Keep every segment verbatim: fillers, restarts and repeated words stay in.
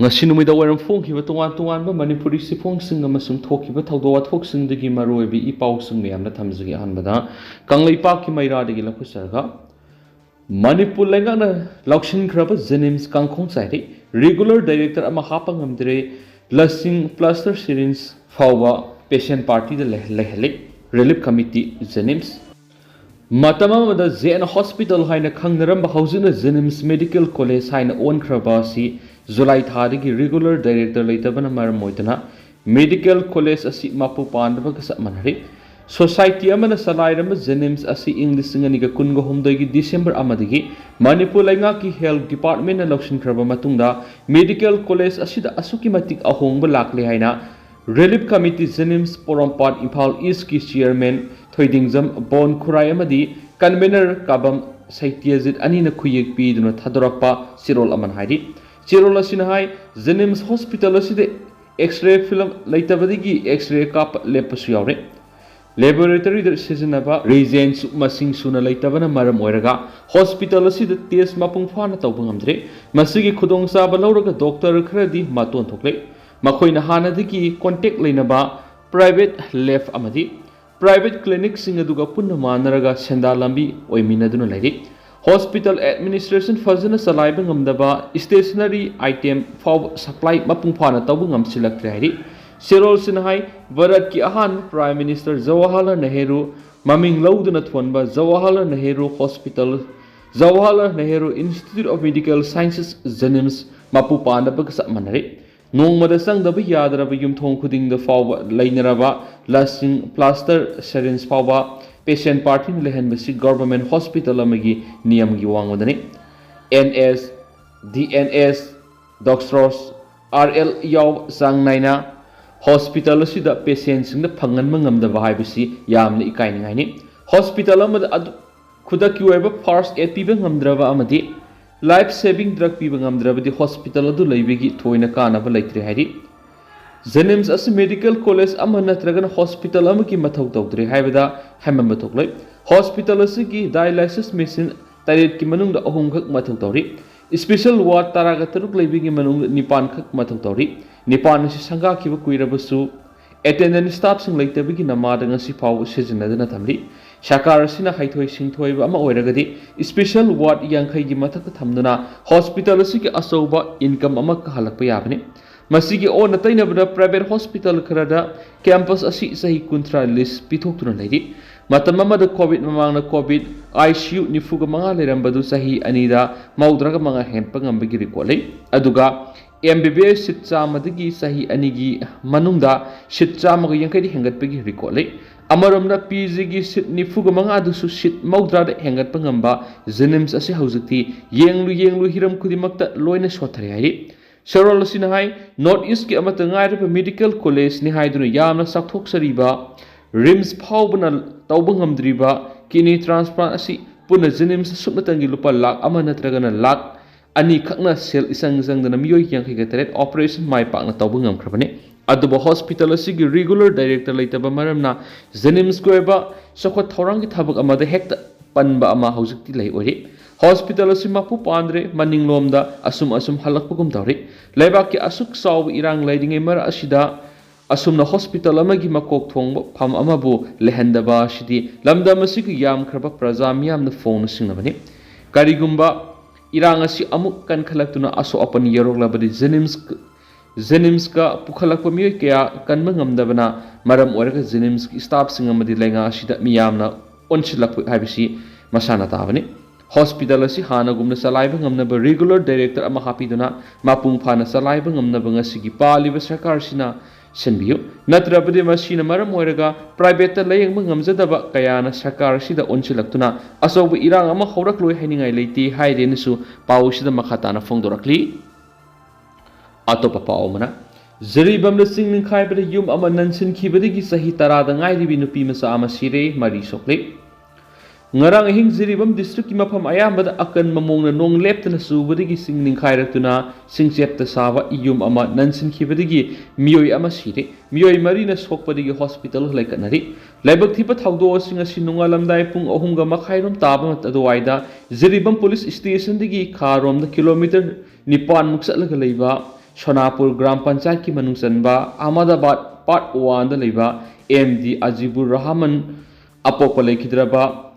ꯉꯁꯤ ꯅꯨꯃꯤꯗꯥꯡ ꯋꯥꯏꯔꯝ ꯐꯣꯡꯈꯤꯕ ꯇꯣꯉꯥꯟ ꯇꯣꯉꯥꯟꯕ ꯃꯅꯤꯄꯨꯔꯤ ꯆꯦꯐꯣꯡꯁꯤꯡ ꯑꯃꯁꯨꯡ ꯊꯣꯛꯈꯤꯕ ꯊꯧꯗꯣꯛ ꯋꯥꯊꯣꯛꯁꯤꯡꯗꯒꯤ ꯃꯔꯨꯑꯣꯏꯕ ꯏ ꯄꯥꯎꯁꯤꯡ ꯃꯌꯥꯝꯅ ꯊꯝꯖꯒꯦ꯫ ꯑꯍꯥꯟꯕꯗ ꯀꯪꯂꯩꯄꯥꯛꯀꯤ ꯃꯩꯔꯥꯗꯒꯤ ꯂꯧꯈꯠꯆꯔꯒ, ꯃꯅꯤꯄꯨꯔ ꯂꯩꯉꯥꯛꯅ ꯂꯧꯁꯤꯟꯈ꯭ꯔꯕ ꯖꯦꯅꯤꯝꯁ ꯀꯥꯡꯈꯣꯡ ꯆꯥꯏꯔꯤ꯫ ꯔꯤꯒꯨꯂꯔ ꯗꯥꯏꯔꯦꯛꯇꯔ ꯑꯃ ꯍꯥꯞꯄ ꯉꯝꯗ꯭ꯔꯦ꯫ ꯂꯁꯤꯡ ꯄ꯭ꯂꯥꯁꯇꯔ ꯁꯤꯔꯤꯟꯖ ꯐꯥꯎꯕ ꯄꯦꯁꯦꯟ ꯄꯥꯔꯇꯤꯗ ꯂꯩ-, ꯂꯩꯍꯜꯂꯤ꯫ ꯔꯤꯂꯤꯐ ꯀꯃꯤꯇꯤ ꯖꯦꯅꯤꯝꯁ꯫ ꯃꯇꯝ ꯑꯃꯗ ꯖꯦ ꯑꯦꯟ ꯍꯣꯁꯄꯤꯇꯥꯜ ꯍꯥꯏꯅ ꯈꯪꯅꯔꯝꯕ ꯍꯧꯖꯤꯛꯅ ꯖꯦꯅꯤꯝꯁ ꯃꯦꯗꯤꯀꯦꯜ ꯀꯣꯂꯦꯖ ꯍꯥꯏꯅ ꯑꯣꯟꯈ꯭ꯔꯕ ꯑꯁꯤ ꯖꯨꯂꯥꯏ ꯊꯥꯗꯒꯤ ꯔꯤꯒꯨꯂꯔ ꯗꯥꯏꯔꯦꯛꯇꯔ ꯂꯩꯇꯕꯅ ꯃꯔꯝ ꯑꯣꯏꯗꯨꯅ ꯃꯦꯗꯤꯀꯦꯜ ꯀꯣꯂꯦꯖ ꯑꯁꯤ ꯃꯄꯨ ꯄꯥꯟꯗꯕꯒ ꯆꯞ ꯃꯥꯟꯅꯔꯤ꯫ ꯁꯣꯁꯥꯏꯇꯤ ꯑꯃꯅ ꯆꯂꯥꯏꯔꯝꯕ ꯖꯦꯅꯤꯝꯁ ꯑꯁꯤ ꯏꯪ ꯂꯤꯁꯤꯡ ꯑꯅꯤꯒ ꯀꯨꯟꯒ ꯍꯨꯝꯗꯣꯏꯒꯤ ꯗꯤꯁꯦꯝꯕꯔ ꯑꯃꯗꯒꯤ ꯃꯅꯤꯄꯨꯔ ꯂꯩꯉꯥꯛꯀꯤ ꯍꯦꯜꯊ ꯗꯤꯄꯥꯔꯠꯃꯦꯟꯅ ꯂꯧꯁꯤꯟꯈ꯭ꯔꯕ ꯃꯇꯨꯡꯗ ꯃꯦꯗꯤꯀꯦꯜ ꯀꯣꯂꯦꯖ ꯑꯁꯤꯗ ꯑꯁꯨꯛꯀꯤ ꯃꯇꯤꯛ ꯑꯍꯣꯡꯕ ꯂꯥꯛꯂꯦ ꯍꯥꯏꯅ ꯔꯤꯂꯤꯐ ꯀꯃꯤꯇꯤ ꯖꯦꯅꯤꯝꯁ ꯄꯣꯔꯣꯝꯄꯥꯠ ꯏꯝꯐꯥꯜ ꯏꯁꯀꯤ ꯆꯤꯌꯔꯃꯦꯟ ꯊꯣꯏꯗꯤꯡꯖꯝ ꯕꯣꯟ ꯈꯨꯔꯥꯏ ꯑꯃꯗꯤ ꯀꯟꯚꯦꯅꯔ ꯀꯥꯕꯝ ꯁꯩꯇ꯭ꯌꯖꯤꯠ ꯑꯅꯤꯅ ꯈꯨꯌꯦꯛ ꯄꯤꯗꯨꯅ ꯊꯥꯗꯣꯔꯛꯄ ꯆꯦꯔꯣꯜ ꯑꯃꯅ ꯍꯥꯏꯔꯤ꯫ ꯆꯦꯔꯣꯜ ꯑꯁꯤꯅ ꯍꯥꯏ, ꯖꯦꯅꯤꯝꯁ ꯍꯣꯁꯄꯤꯇꯥꯜ ꯑꯁꯤꯗ ꯑꯦꯛꯁ ꯔꯦ ꯐꯤꯂꯝ ꯂꯩꯇꯕꯗꯒꯤ ꯑꯦꯛꯁ ꯔꯦ ꯀꯥꯞꯄ ꯂꯦꯞꯄꯁꯨ ꯌꯥꯎꯔꯦ꯫ ꯂꯦꯕꯣꯔꯦꯇꯔꯤꯗ ꯁꯤꯖꯤꯟꯅꯕ ꯔꯤꯖꯦꯟꯁꯨ ꯃꯁꯤꯡ ꯁꯨꯅ ꯂꯩꯇꯕꯅ ꯃꯔꯝ ꯑꯣꯏꯔꯒ ꯍꯣꯁꯄꯤꯇꯥꯜ ꯑꯁꯤꯗ ꯇꯦꯁ ꯃꯄꯨꯡ ꯐꯥꯅ ꯇꯧꯕ ꯉꯝꯗ꯭ꯔꯦ꯫ ꯃꯁꯤꯒꯤ ꯈꯨꯗꯣꯡꯆꯥꯕ ꯂꯧꯔꯒ ꯗꯣꯛꯇꯔ ꯈꯔꯗꯤ ꯃꯇꯣꯟ ꯊꯣꯛꯂꯦ꯫ ꯃꯈꯣꯏꯅ ꯍꯥꯟꯅꯗꯒꯤ ꯀꯣꯟꯇꯦꯛ ꯂꯩꯅꯕ ꯄ꯭ꯔꯥꯏꯚꯦꯠ ꯂꯦꯕ ꯑꯃꯗꯤ ꯄ꯭ꯔꯥꯏꯚꯦꯠ ꯀ꯭ꯂꯤꯅꯤꯛꯁꯤꯡ ꯑꯗꯨꯒ ꯄꯨꯟꯅ ꯃꯥꯟꯅꯔꯒ ꯁꯦꯟꯗꯥꯟ ꯂꯝꯕꯤ ꯑꯣꯏꯃꯤꯟꯅꯗꯨꯅ ꯂꯩꯔꯤ꯫ ꯍꯣꯁꯄꯤꯇꯥꯜ ꯑꯦꯗꯃꯤꯅꯤꯁꯇ꯭ꯔꯦꯁꯟ ꯐꯖꯅ ꯆꯂꯥꯏꯕ ꯉꯝꯗꯕ, ꯁ꯭ꯇꯦꯁꯅꯔꯤ ꯑꯥꯏꯇꯦꯝ ꯐꯥꯎꯕ ꯁꯄ꯭ꯂꯥꯏ ꯃꯄꯨꯡ ꯐꯥꯅ ꯇꯧꯕ ꯉꯝꯁꯤꯜꯂꯛꯇ꯭ꯔꯦ ꯍꯥꯏꯔꯤ꯫ ꯆꯦꯔꯣꯜꯁꯤꯅ ꯍꯥꯏ, ꯚꯥꯔꯠꯀꯤ ꯑꯍꯥꯟꯕ ꯄ꯭ꯔꯥꯏꯝ ꯃꯤꯅꯤꯁꯇꯔ ꯖꯋꯥꯍꯔꯂꯥꯜ ꯅꯦꯍꯔꯨ ꯃꯃꯤꯡ ꯂꯧꯗꯨꯅ ꯊꯣꯟꯕ Jawaharlal Nehru hospital, Jawaharlal Nehru institute of medical sciences, JNIMS ꯃꯄꯨ ꯄꯥꯟꯗꯕꯒ ꯆꯞ ꯃꯥꯟꯅꯔꯦ꯫ ꯅꯣꯡꯃꯗ ꯆꯪꯗꯕ ꯌꯥꯗ꯭ꯔꯕ ꯌꯨꯝꯊꯣꯡ ꯈꯨꯗꯤꯡꯗ ꯐꯥꯎꯕ ꯂꯩꯅꯔꯕ ꯂꯁꯤꯡ, ꯄ꯭ꯂꯥꯁꯇꯔ, ꯁꯦꯔꯤꯟꯖ ꯐꯥꯎꯕ ꯄꯦꯁꯦꯟ ꯄꯥꯔꯇꯤꯅ ꯂꯩꯍꯟꯕꯁꯤ ꯒꯚꯔꯟꯃꯦꯟꯠ ꯍꯣꯁꯄꯤꯇꯥꯜ ꯑꯃꯒꯤ ꯅꯤꯌꯝꯒꯤ ꯋꯥꯡꯃꯗꯅꯤ꯫ N S, D N S, doctors, R L ꯌꯥꯎꯕ ꯆꯥꯡ ꯅꯥꯏꯅ ꯍꯣꯁꯄꯤꯇꯥꯜ ꯑꯁꯤꯗ ꯄꯦꯁꯦꯟꯁꯤꯡꯗ ꯐꯪꯍꯟꯕ ꯉꯝꯗꯕ ꯍꯥꯏꯕꯁꯤ ꯌꯥꯝꯅ ꯏꯀꯥꯏꯅꯤꯡꯉꯥꯏꯅꯤ꯫ ꯍꯣꯁꯄꯤꯇꯥꯜ ꯑꯃꯗ ꯑꯗꯨ ꯈꯨꯗꯛꯀꯤ ꯑꯣꯏꯕ ꯐꯥꯔꯁ ꯑꯦꯗ ꯄꯤꯕ ꯉꯝꯗ꯭ꯔꯕ ꯑꯃꯗꯤ ꯂꯥꯏꯐ ꯁꯦꯚꯤꯡ ꯗ꯭ꯔꯒ ꯄꯤꯕ ꯉꯝꯗ꯭ꯔꯕꯗꯤ ꯍꯣꯁꯄꯤꯇꯥꯜ ꯑꯗꯨ ꯂꯩꯕꯒꯤ ꯊꯣꯏꯅ ꯀꯥꯟꯅꯕ ꯂꯩꯇ꯭ꯔꯦ ꯍꯥꯏꯔꯤ꯫ ꯖꯦꯅꯤꯝꯁ ꯑꯁꯤ ꯃꯦꯗꯤꯀꯦꯜ ꯀꯣꯂꯦꯖ ꯑꯃ ꯅꯠꯇ꯭ꯔꯒꯅ ꯍꯣꯁꯄꯤꯇꯥꯜ ꯑꯃꯒꯤ ꯃꯊꯧ ꯇꯧꯗ꯭ꯔꯦ ꯍꯥꯏꯕꯗ ꯍꯥꯏꯃꯟꯕ ꯊꯣꯛꯂꯣꯏ꯫ ꯍꯣꯁꯄꯤꯇꯥꯜ ꯑꯁꯤꯒꯤ ꯗꯥꯏꯂꯥꯏꯁꯤꯁ ꯃꯦꯁꯤꯟ ꯇꯔꯦꯠꯀꯤ ꯃꯅꯨꯡꯗ ꯑꯍꯨꯝꯈꯛ ꯃꯊꯧ ꯇꯧꯔꯤ꯫ Special ward ꯇꯔꯥꯒ ꯇꯔꯨꯛ ꯂꯩꯕꯒꯤ ꯃꯅꯨꯡꯗ ꯅꯤꯄꯥꯟ ꯈꯛ ꯃꯊꯧ ꯇꯧꯔꯤ꯫ ꯅꯤꯄꯥꯟ ꯑꯁꯤ ꯁꯪꯒꯥꯈꯤꯕ ꯀꯨꯏꯔꯕꯁꯨ attendant staffꯁꯤꯡ ꯂꯩꯇꯕꯒꯤ ꯅꯃꯥꯗ ꯉꯁꯤ ꯐꯥꯎꯕ ꯁꯤꯖꯤꯟꯅꯗꯨꯅ ꯊꯝꯂꯤ꯫ ꯁꯔꯀꯥꯔ ꯑꯁꯤꯅ ꯍꯩꯊꯣꯏ ꯁꯤꯡꯊꯣꯏꯕ ꯑꯃ ꯑꯣꯏꯔꯒꯗꯤ special ward ꯌꯥꯡꯈꯩꯒꯤ ꯃꯊꯛꯇ ꯊꯝꯗꯨꯅ hospital ꯑꯁꯤꯒꯤ ꯑꯆꯧꯕ income ꯑꯃ ꯀꯥꯍꯜꯂꯛꯄ ꯌꯥꯕꯅꯤ꯫ ꯃꯁꯤꯒꯤ ꯑꯣꯟꯅ ꯇꯩꯅꯕꯗ private hospital ꯈꯔꯗ campus ꯑꯁꯤ ꯆꯍꯤ ꯀꯨꯟꯊ꯭ꯔꯥ lease ꯄꯤꯊꯣꯛꯇꯨꯅ ꯂꯩꯔꯤ꯫ ꯃꯇꯝ ꯑꯃꯗ COVID ꯃꯃꯥꯡꯗ COVID ICU ꯅꯤꯐꯨꯒ ꯃꯉꯥ ꯂꯩꯔꯝꯕꯗꯨ ꯆꯍꯤ ꯑꯅꯤꯗ ꯃꯧꯗ꯭ꯔꯥꯒ ꯃꯉꯥ ꯍꯦꯟꯒꯠꯄ ꯉꯝꯕꯒꯤ record ꯂꯩ꯫ ꯑꯗꯨꯒ MBBS seat ꯆꯥꯝꯃꯗꯒꯤ ꯆꯍꯤ ꯑꯅꯤꯒꯤ ꯃꯅꯨꯡꯗ seat ꯆꯥꯝꯃꯒ ꯌꯥꯡꯈꯩꯗ ꯍꯦꯟꯒꯠꯄꯒꯤ record ꯂꯩ꯫ ꯑꯃꯔꯣꯝꯗ PGꯒꯤ seat ꯅꯤꯐꯨꯒ ꯃꯉꯥꯗꯨꯁꯨ seat ꯃꯧꯗ꯭ꯔꯥꯗ ꯍꯦꯟꯒꯠꯄ ꯉꯝꯕ JNIMS ꯑꯁꯤ ꯍꯧꯖꯤꯛꯇꯤ ꯌꯦꯡꯂꯨ ꯌꯦꯡꯂꯨ ꯍꯤꯔꯝ ꯈꯨꯗꯤꯡꯃꯛꯇ ꯂꯣꯏꯅ ꯁꯣꯠꯊꯔꯦ ꯍꯥꯏꯔꯤ꯫ ꯁꯔꯣꯜ ꯑꯁꯤꯅ ꯍꯥꯏ, North Eastꯀꯤ ꯑꯃꯠꯇ ꯉꯥꯏꯔꯕ medical collegeꯅꯤ ꯍꯥꯏꯗꯨꯅ ꯌꯥꯝꯅ ꯆꯥꯎꯊꯣꯛꯆꯔꯤꯕ RIMS ꯐꯥꯎꯕꯅ ꯇꯧꯕ ꯉꯝꯗ꯭ꯔꯤꯕ kidney transplant ꯑꯁꯤ ꯄꯨꯟꯅ JNIMSꯇ ꯁꯨꯞꯅꯇꯪꯒꯤ ꯂꯨꯄꯥ ꯂꯥꯈ ꯑꯃ ꯅꯠꯇ꯭ꯔꯒꯅ ꯂꯥꯈ ꯑꯅꯤꯈꯛꯅ ꯁꯦꯜ ꯏꯆꯪ ꯆꯪꯗꯅ ꯃꯤꯑꯣꯏ ꯌꯥꯡꯈꯩꯒ ꯇꯔꯦꯠ operation ꯃꯥꯏ ꯄꯥꯛꯅ ꯇꯧꯕ ꯉꯝꯈ꯭ꯔꯕꯅꯤ꯫ ꯑꯗꯨꯕꯨ hospital ꯑꯁꯤꯒꯤ regular director ꯂꯩꯇꯕ ꯃꯔꯝꯅ JNIMSꯀꯤ ꯑꯣꯏꯕ ꯆꯥꯎꯈꯠ ꯊꯧꯔꯥꯡꯒꯤ ꯊꯕꯛ ꯑꯃꯗ ꯍꯦꯛꯇ ꯄꯟꯕ ꯑꯃ ꯍꯧꯖꯤꯛꯇꯤ ꯂꯩ ꯑꯣꯏꯔꯤ꯫ Hospital ꯑꯁꯤ ꯃꯄꯨ ꯄꯥꯟꯗ꯭ꯔꯦ, ꯃꯅꯤꯡꯂꯣꯝꯗ ꯑꯁꯨꯝ ꯑꯁꯨꯝ ꯍꯜꯂꯛꯄꯒꯨꯝ ꯇꯧꯔꯤ꯫ ꯂꯩꯕꯥꯛꯀꯤ ꯑꯁꯨꯛ ꯆꯥꯎꯕ ꯏꯔꯥꯡ ꯂꯩꯔꯤꯉꯩ ꯃꯔꯛ ꯑꯁꯤꯗ ꯑꯁꯨꯝꯅ hospital ꯑꯃꯒꯤ ꯃꯀꯣꯛ ꯊꯣꯡꯕ ꯐꯝ ꯑꯃꯕꯨ ꯂꯩꯍꯟꯗꯕ ꯑꯁꯤꯗꯤ ꯂꯝꯗꯝ ꯑꯁꯤꯒꯤ ꯌꯥꯝꯈ꯭ꯔꯕ ꯄ꯭ꯔꯖꯥ ꯃꯤꯌꯥꯝꯅ ꯐꯣꯡꯅ ꯁꯤꯡꯅꯕꯅꯤ꯫ ꯀꯔꯤꯒꯨꯝꯕ ꯏꯔꯥꯡ ꯑꯁꯤ ꯑꯃꯨꯛ ꯀꯟꯈꯠꯂꯛꯇꯨꯅ ꯑꯁꯣꯛ ꯑꯄꯟ ꯌꯧꯔꯛꯂꯕꯗꯤ JNIMS, JNIMSꯀ ꯄꯨꯈꯠꯂꯛꯄ ꯃꯤꯑꯣꯏ ꯀꯌꯥ ꯀꯟꯕ ꯉꯝꯗꯕꯅ ꯃꯔꯝ ꯑꯣꯏꯔꯒ JNIMSꯀꯤ staffꯁꯤꯡ ꯑꯃꯗꯤ ꯂꯩꯉꯥꯛ ꯑꯁꯤꯗ ꯃꯤꯌꯥꯝꯅ ꯑꯣꯟꯁꯤꯜꯂꯛꯄ ꯍꯥꯏꯕꯁꯤ ꯃꯁꯥꯅ ꯇꯥꯕꯅꯤ꯫ Hospital ꯑꯁꯤ ꯍꯥꯟꯅꯒꯨꯝꯅ ꯆꯂꯥꯏꯕ ꯉꯝꯅꯕ regular director ꯑꯃ ꯍꯥꯞꯄꯤꯗꯨꯅ ꯃꯄꯨꯡ ꯐꯥꯅ ꯆꯂꯥꯏꯕ ꯉꯝꯅꯕ ꯉꯁꯤꯒꯤ ꯄꯥꯜꯂꯤꯕ ꯁꯔꯀꯥꯔꯁꯤꯅ ꯁꯤꯟꯕꯤꯌꯨ꯫ ꯅꯠꯇ꯭ꯔꯕꯗꯤ ꯃꯁꯤꯅ ꯃꯔꯝ ꯑꯣꯏꯔꯒ privateꯇ ꯂꯥꯌꯦꯡꯕ ꯉꯝꯖꯗꯕ ꯀꯌꯥꯅ ꯁꯔꯀꯥꯔ ꯑꯁꯤꯗ ꯑꯣꯟꯁꯤꯜꯂꯛꯇꯨꯅ ꯑꯆꯧꯕ ꯏꯔꯥꯡ ꯑꯃ ꯍꯧꯔꯛꯂꯣꯏ ꯍꯥꯏꯅꯤꯡꯉꯥꯏ ꯂꯩꯇꯦ ꯍꯥꯏꯔꯦꯅꯁꯨ ꯄꯥꯎ ꯑꯁꯤꯗ ꯃꯈꯥ ꯇꯥꯅ ꯐꯣꯡꯗꯣꯔꯛꯂꯤ꯫ ꯑꯇꯣꯞꯄ ꯄꯥꯎ ꯑꯃꯅ, ꯖꯤꯔꯤꯕꯥꯝꯗ ꯆꯤꯡ ꯅꯤꯡꯈꯥꯏꯕꯗ ꯌꯨꯝ ꯑꯃ ꯅꯟꯁꯤꯟꯈꯤꯕꯗꯒꯤ ꯆꯍꯤ ꯇꯔꯥꯗ ꯉꯥꯏꯔꯤꯕꯤ ꯅꯨꯄꯤ ꯃꯆꯥ ꯑꯃ ꯁꯤꯔꯦ, ꯃꯔꯤ ꯁꯣꯛꯂꯦ꯫ ꯉꯔꯥꯡ ꯑꯍꯤꯡ ꯖꯤꯔꯤꯕꯥꯝ districtꯀꯤ ꯃꯐꯝ ꯑꯌꯥꯝꯕꯗ ꯑꯀꯟꯕ ꯃꯑꯣꯡꯗ ꯅꯣꯡ ꯂꯦꯞꯇꯅ ꯆꯨꯕꯗꯒꯤ ꯆꯤꯡ ꯅꯤꯡꯈꯥꯏꯔꯛꯇꯨꯅ ꯆꯤꯡꯆꯦꯞꯇ ꯁꯥꯕ ꯌꯨꯝ ꯑꯃ ꯅꯟꯁꯤꯟꯈꯤꯕꯗꯒꯤ ꯃꯤꯑꯣꯏ ꯑꯃ ꯁꯤꯔꯦ꯫ ꯃꯤꯑꯣꯏ ꯃꯔꯤꯅ ꯁꯣꯛꯄꯗꯒꯤ hospital ꯂꯥꯏꯀꯠꯅꯔꯤ꯫ ꯂꯥꯏꯕꯛ ꯊꯤꯕ ꯊꯧꯗꯣꯛ ꯑꯁꯤ ꯉꯁꯤ ꯅꯣꯡꯉꯥꯜꯂꯝꯗꯥꯏ ꯄꯨꯡ ꯑꯍꯨꯝꯒ ꯃꯈꯥꯏꯔꯣꯝ ꯇꯥꯕ ꯑꯗꯨꯋꯥꯏꯗ ꯖꯤꯔꯤꯕꯥꯝ ꯄꯨꯂꯤꯁ ꯁ꯭ꯇꯦꯁꯟꯗꯒꯤ ꯈꯥꯔꯣꯝꯗ ꯀꯤꯂꯣꯃꯤꯇꯔ ꯅꯤꯄꯥꯟꯃꯨꯛ ꯆꯠꯂꯒ ꯂꯩꯕ ꯁꯣꯅꯥꯄꯨꯔ ꯒ꯭ꯔꯥꯝ ꯄꯟꯆꯥꯌꯠꯀꯤ ꯃꯅꯨꯡ ꯆꯟꯕ ꯑꯍꯃꯗꯥꯕꯥꯗ ꯄꯥꯔꯠ ꯋꯥꯟꯗ ꯂꯩꯕ ꯑꯦꯝ ꯗꯤ ꯑꯖꯤꯕꯨꯔ ꯔꯍꯃꯟ ꯑꯄꯣꯛꯄ ꯂꯩꯈꯤꯗ꯭ꯔꯕ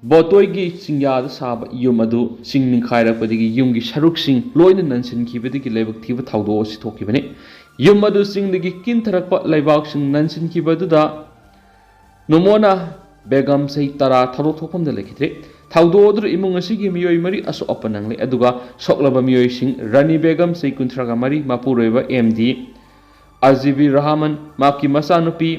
ꯕꯣꯇꯣꯏꯒꯤ ꯆꯤꯡꯌꯥꯗ ꯁꯥꯕ ꯌꯨꯝ ꯑꯗꯨ ꯆꯤꯡ ꯅꯤꯡꯈꯥꯏꯔꯛꯄꯗꯒꯤ ꯌꯨꯝꯒꯤ ꯁꯔꯨꯛꯁꯤꯡ ꯂꯣꯏꯅ ꯅꯟꯁꯤꯟꯈꯤꯕꯗꯒꯤ ꯂꯥꯏꯕꯛ ꯊꯤꯕ ꯊꯧꯗꯣꯛ ꯑꯁꯤ ꯊꯣꯛꯈꯤꯕꯅꯤ꯫ ꯌꯨꯝ ꯑꯗꯨ ꯆꯤꯡꯗꯒꯤ ꯀꯤꯟꯊꯔꯛꯄ ꯂꯩꯕꯥꯛꯁꯤꯡ ꯅꯟꯁꯤꯟꯈꯤꯕ ꯑꯗꯨꯗ ꯅꯣꯃꯣꯅꯥ ꯕꯦꯒꯝ ꯆꯍꯤ ꯇꯔꯥ ꯊꯧꯗꯣꯛ ꯊꯣꯛꯐꯝꯗ ꯂꯩꯈꯤꯗ꯭ꯔꯦ꯫ ꯊꯧꯗꯣꯛ ꯑꯗꯨꯗ ꯏꯃꯨꯡ ꯑꯁꯤꯒꯤ ꯃꯤꯑꯣꯏ ꯃꯔꯤ ꯑꯁꯣꯛ ꯑꯄꯟ ꯅꯪꯂꯦ, ꯑꯗꯨꯒ ꯁꯣꯛꯂꯕ ꯃꯤꯑꯣꯏꯁꯤꯡ ꯔꯥꯅꯤ ꯕꯦꯒꯝ ꯆꯍꯤ ꯀꯨꯟꯊ꯭ꯔꯥꯒ ꯃꯔꯤ, ꯃꯄꯨꯔꯣꯏꯕ ꯑꯦꯝ ꯗꯤ ꯑꯖꯤꯕꯤ ꯔꯍꯃꯟ, ꯃꯍꯥꯛꯀꯤ ꯃꯆꯥꯅꯨꯄꯤ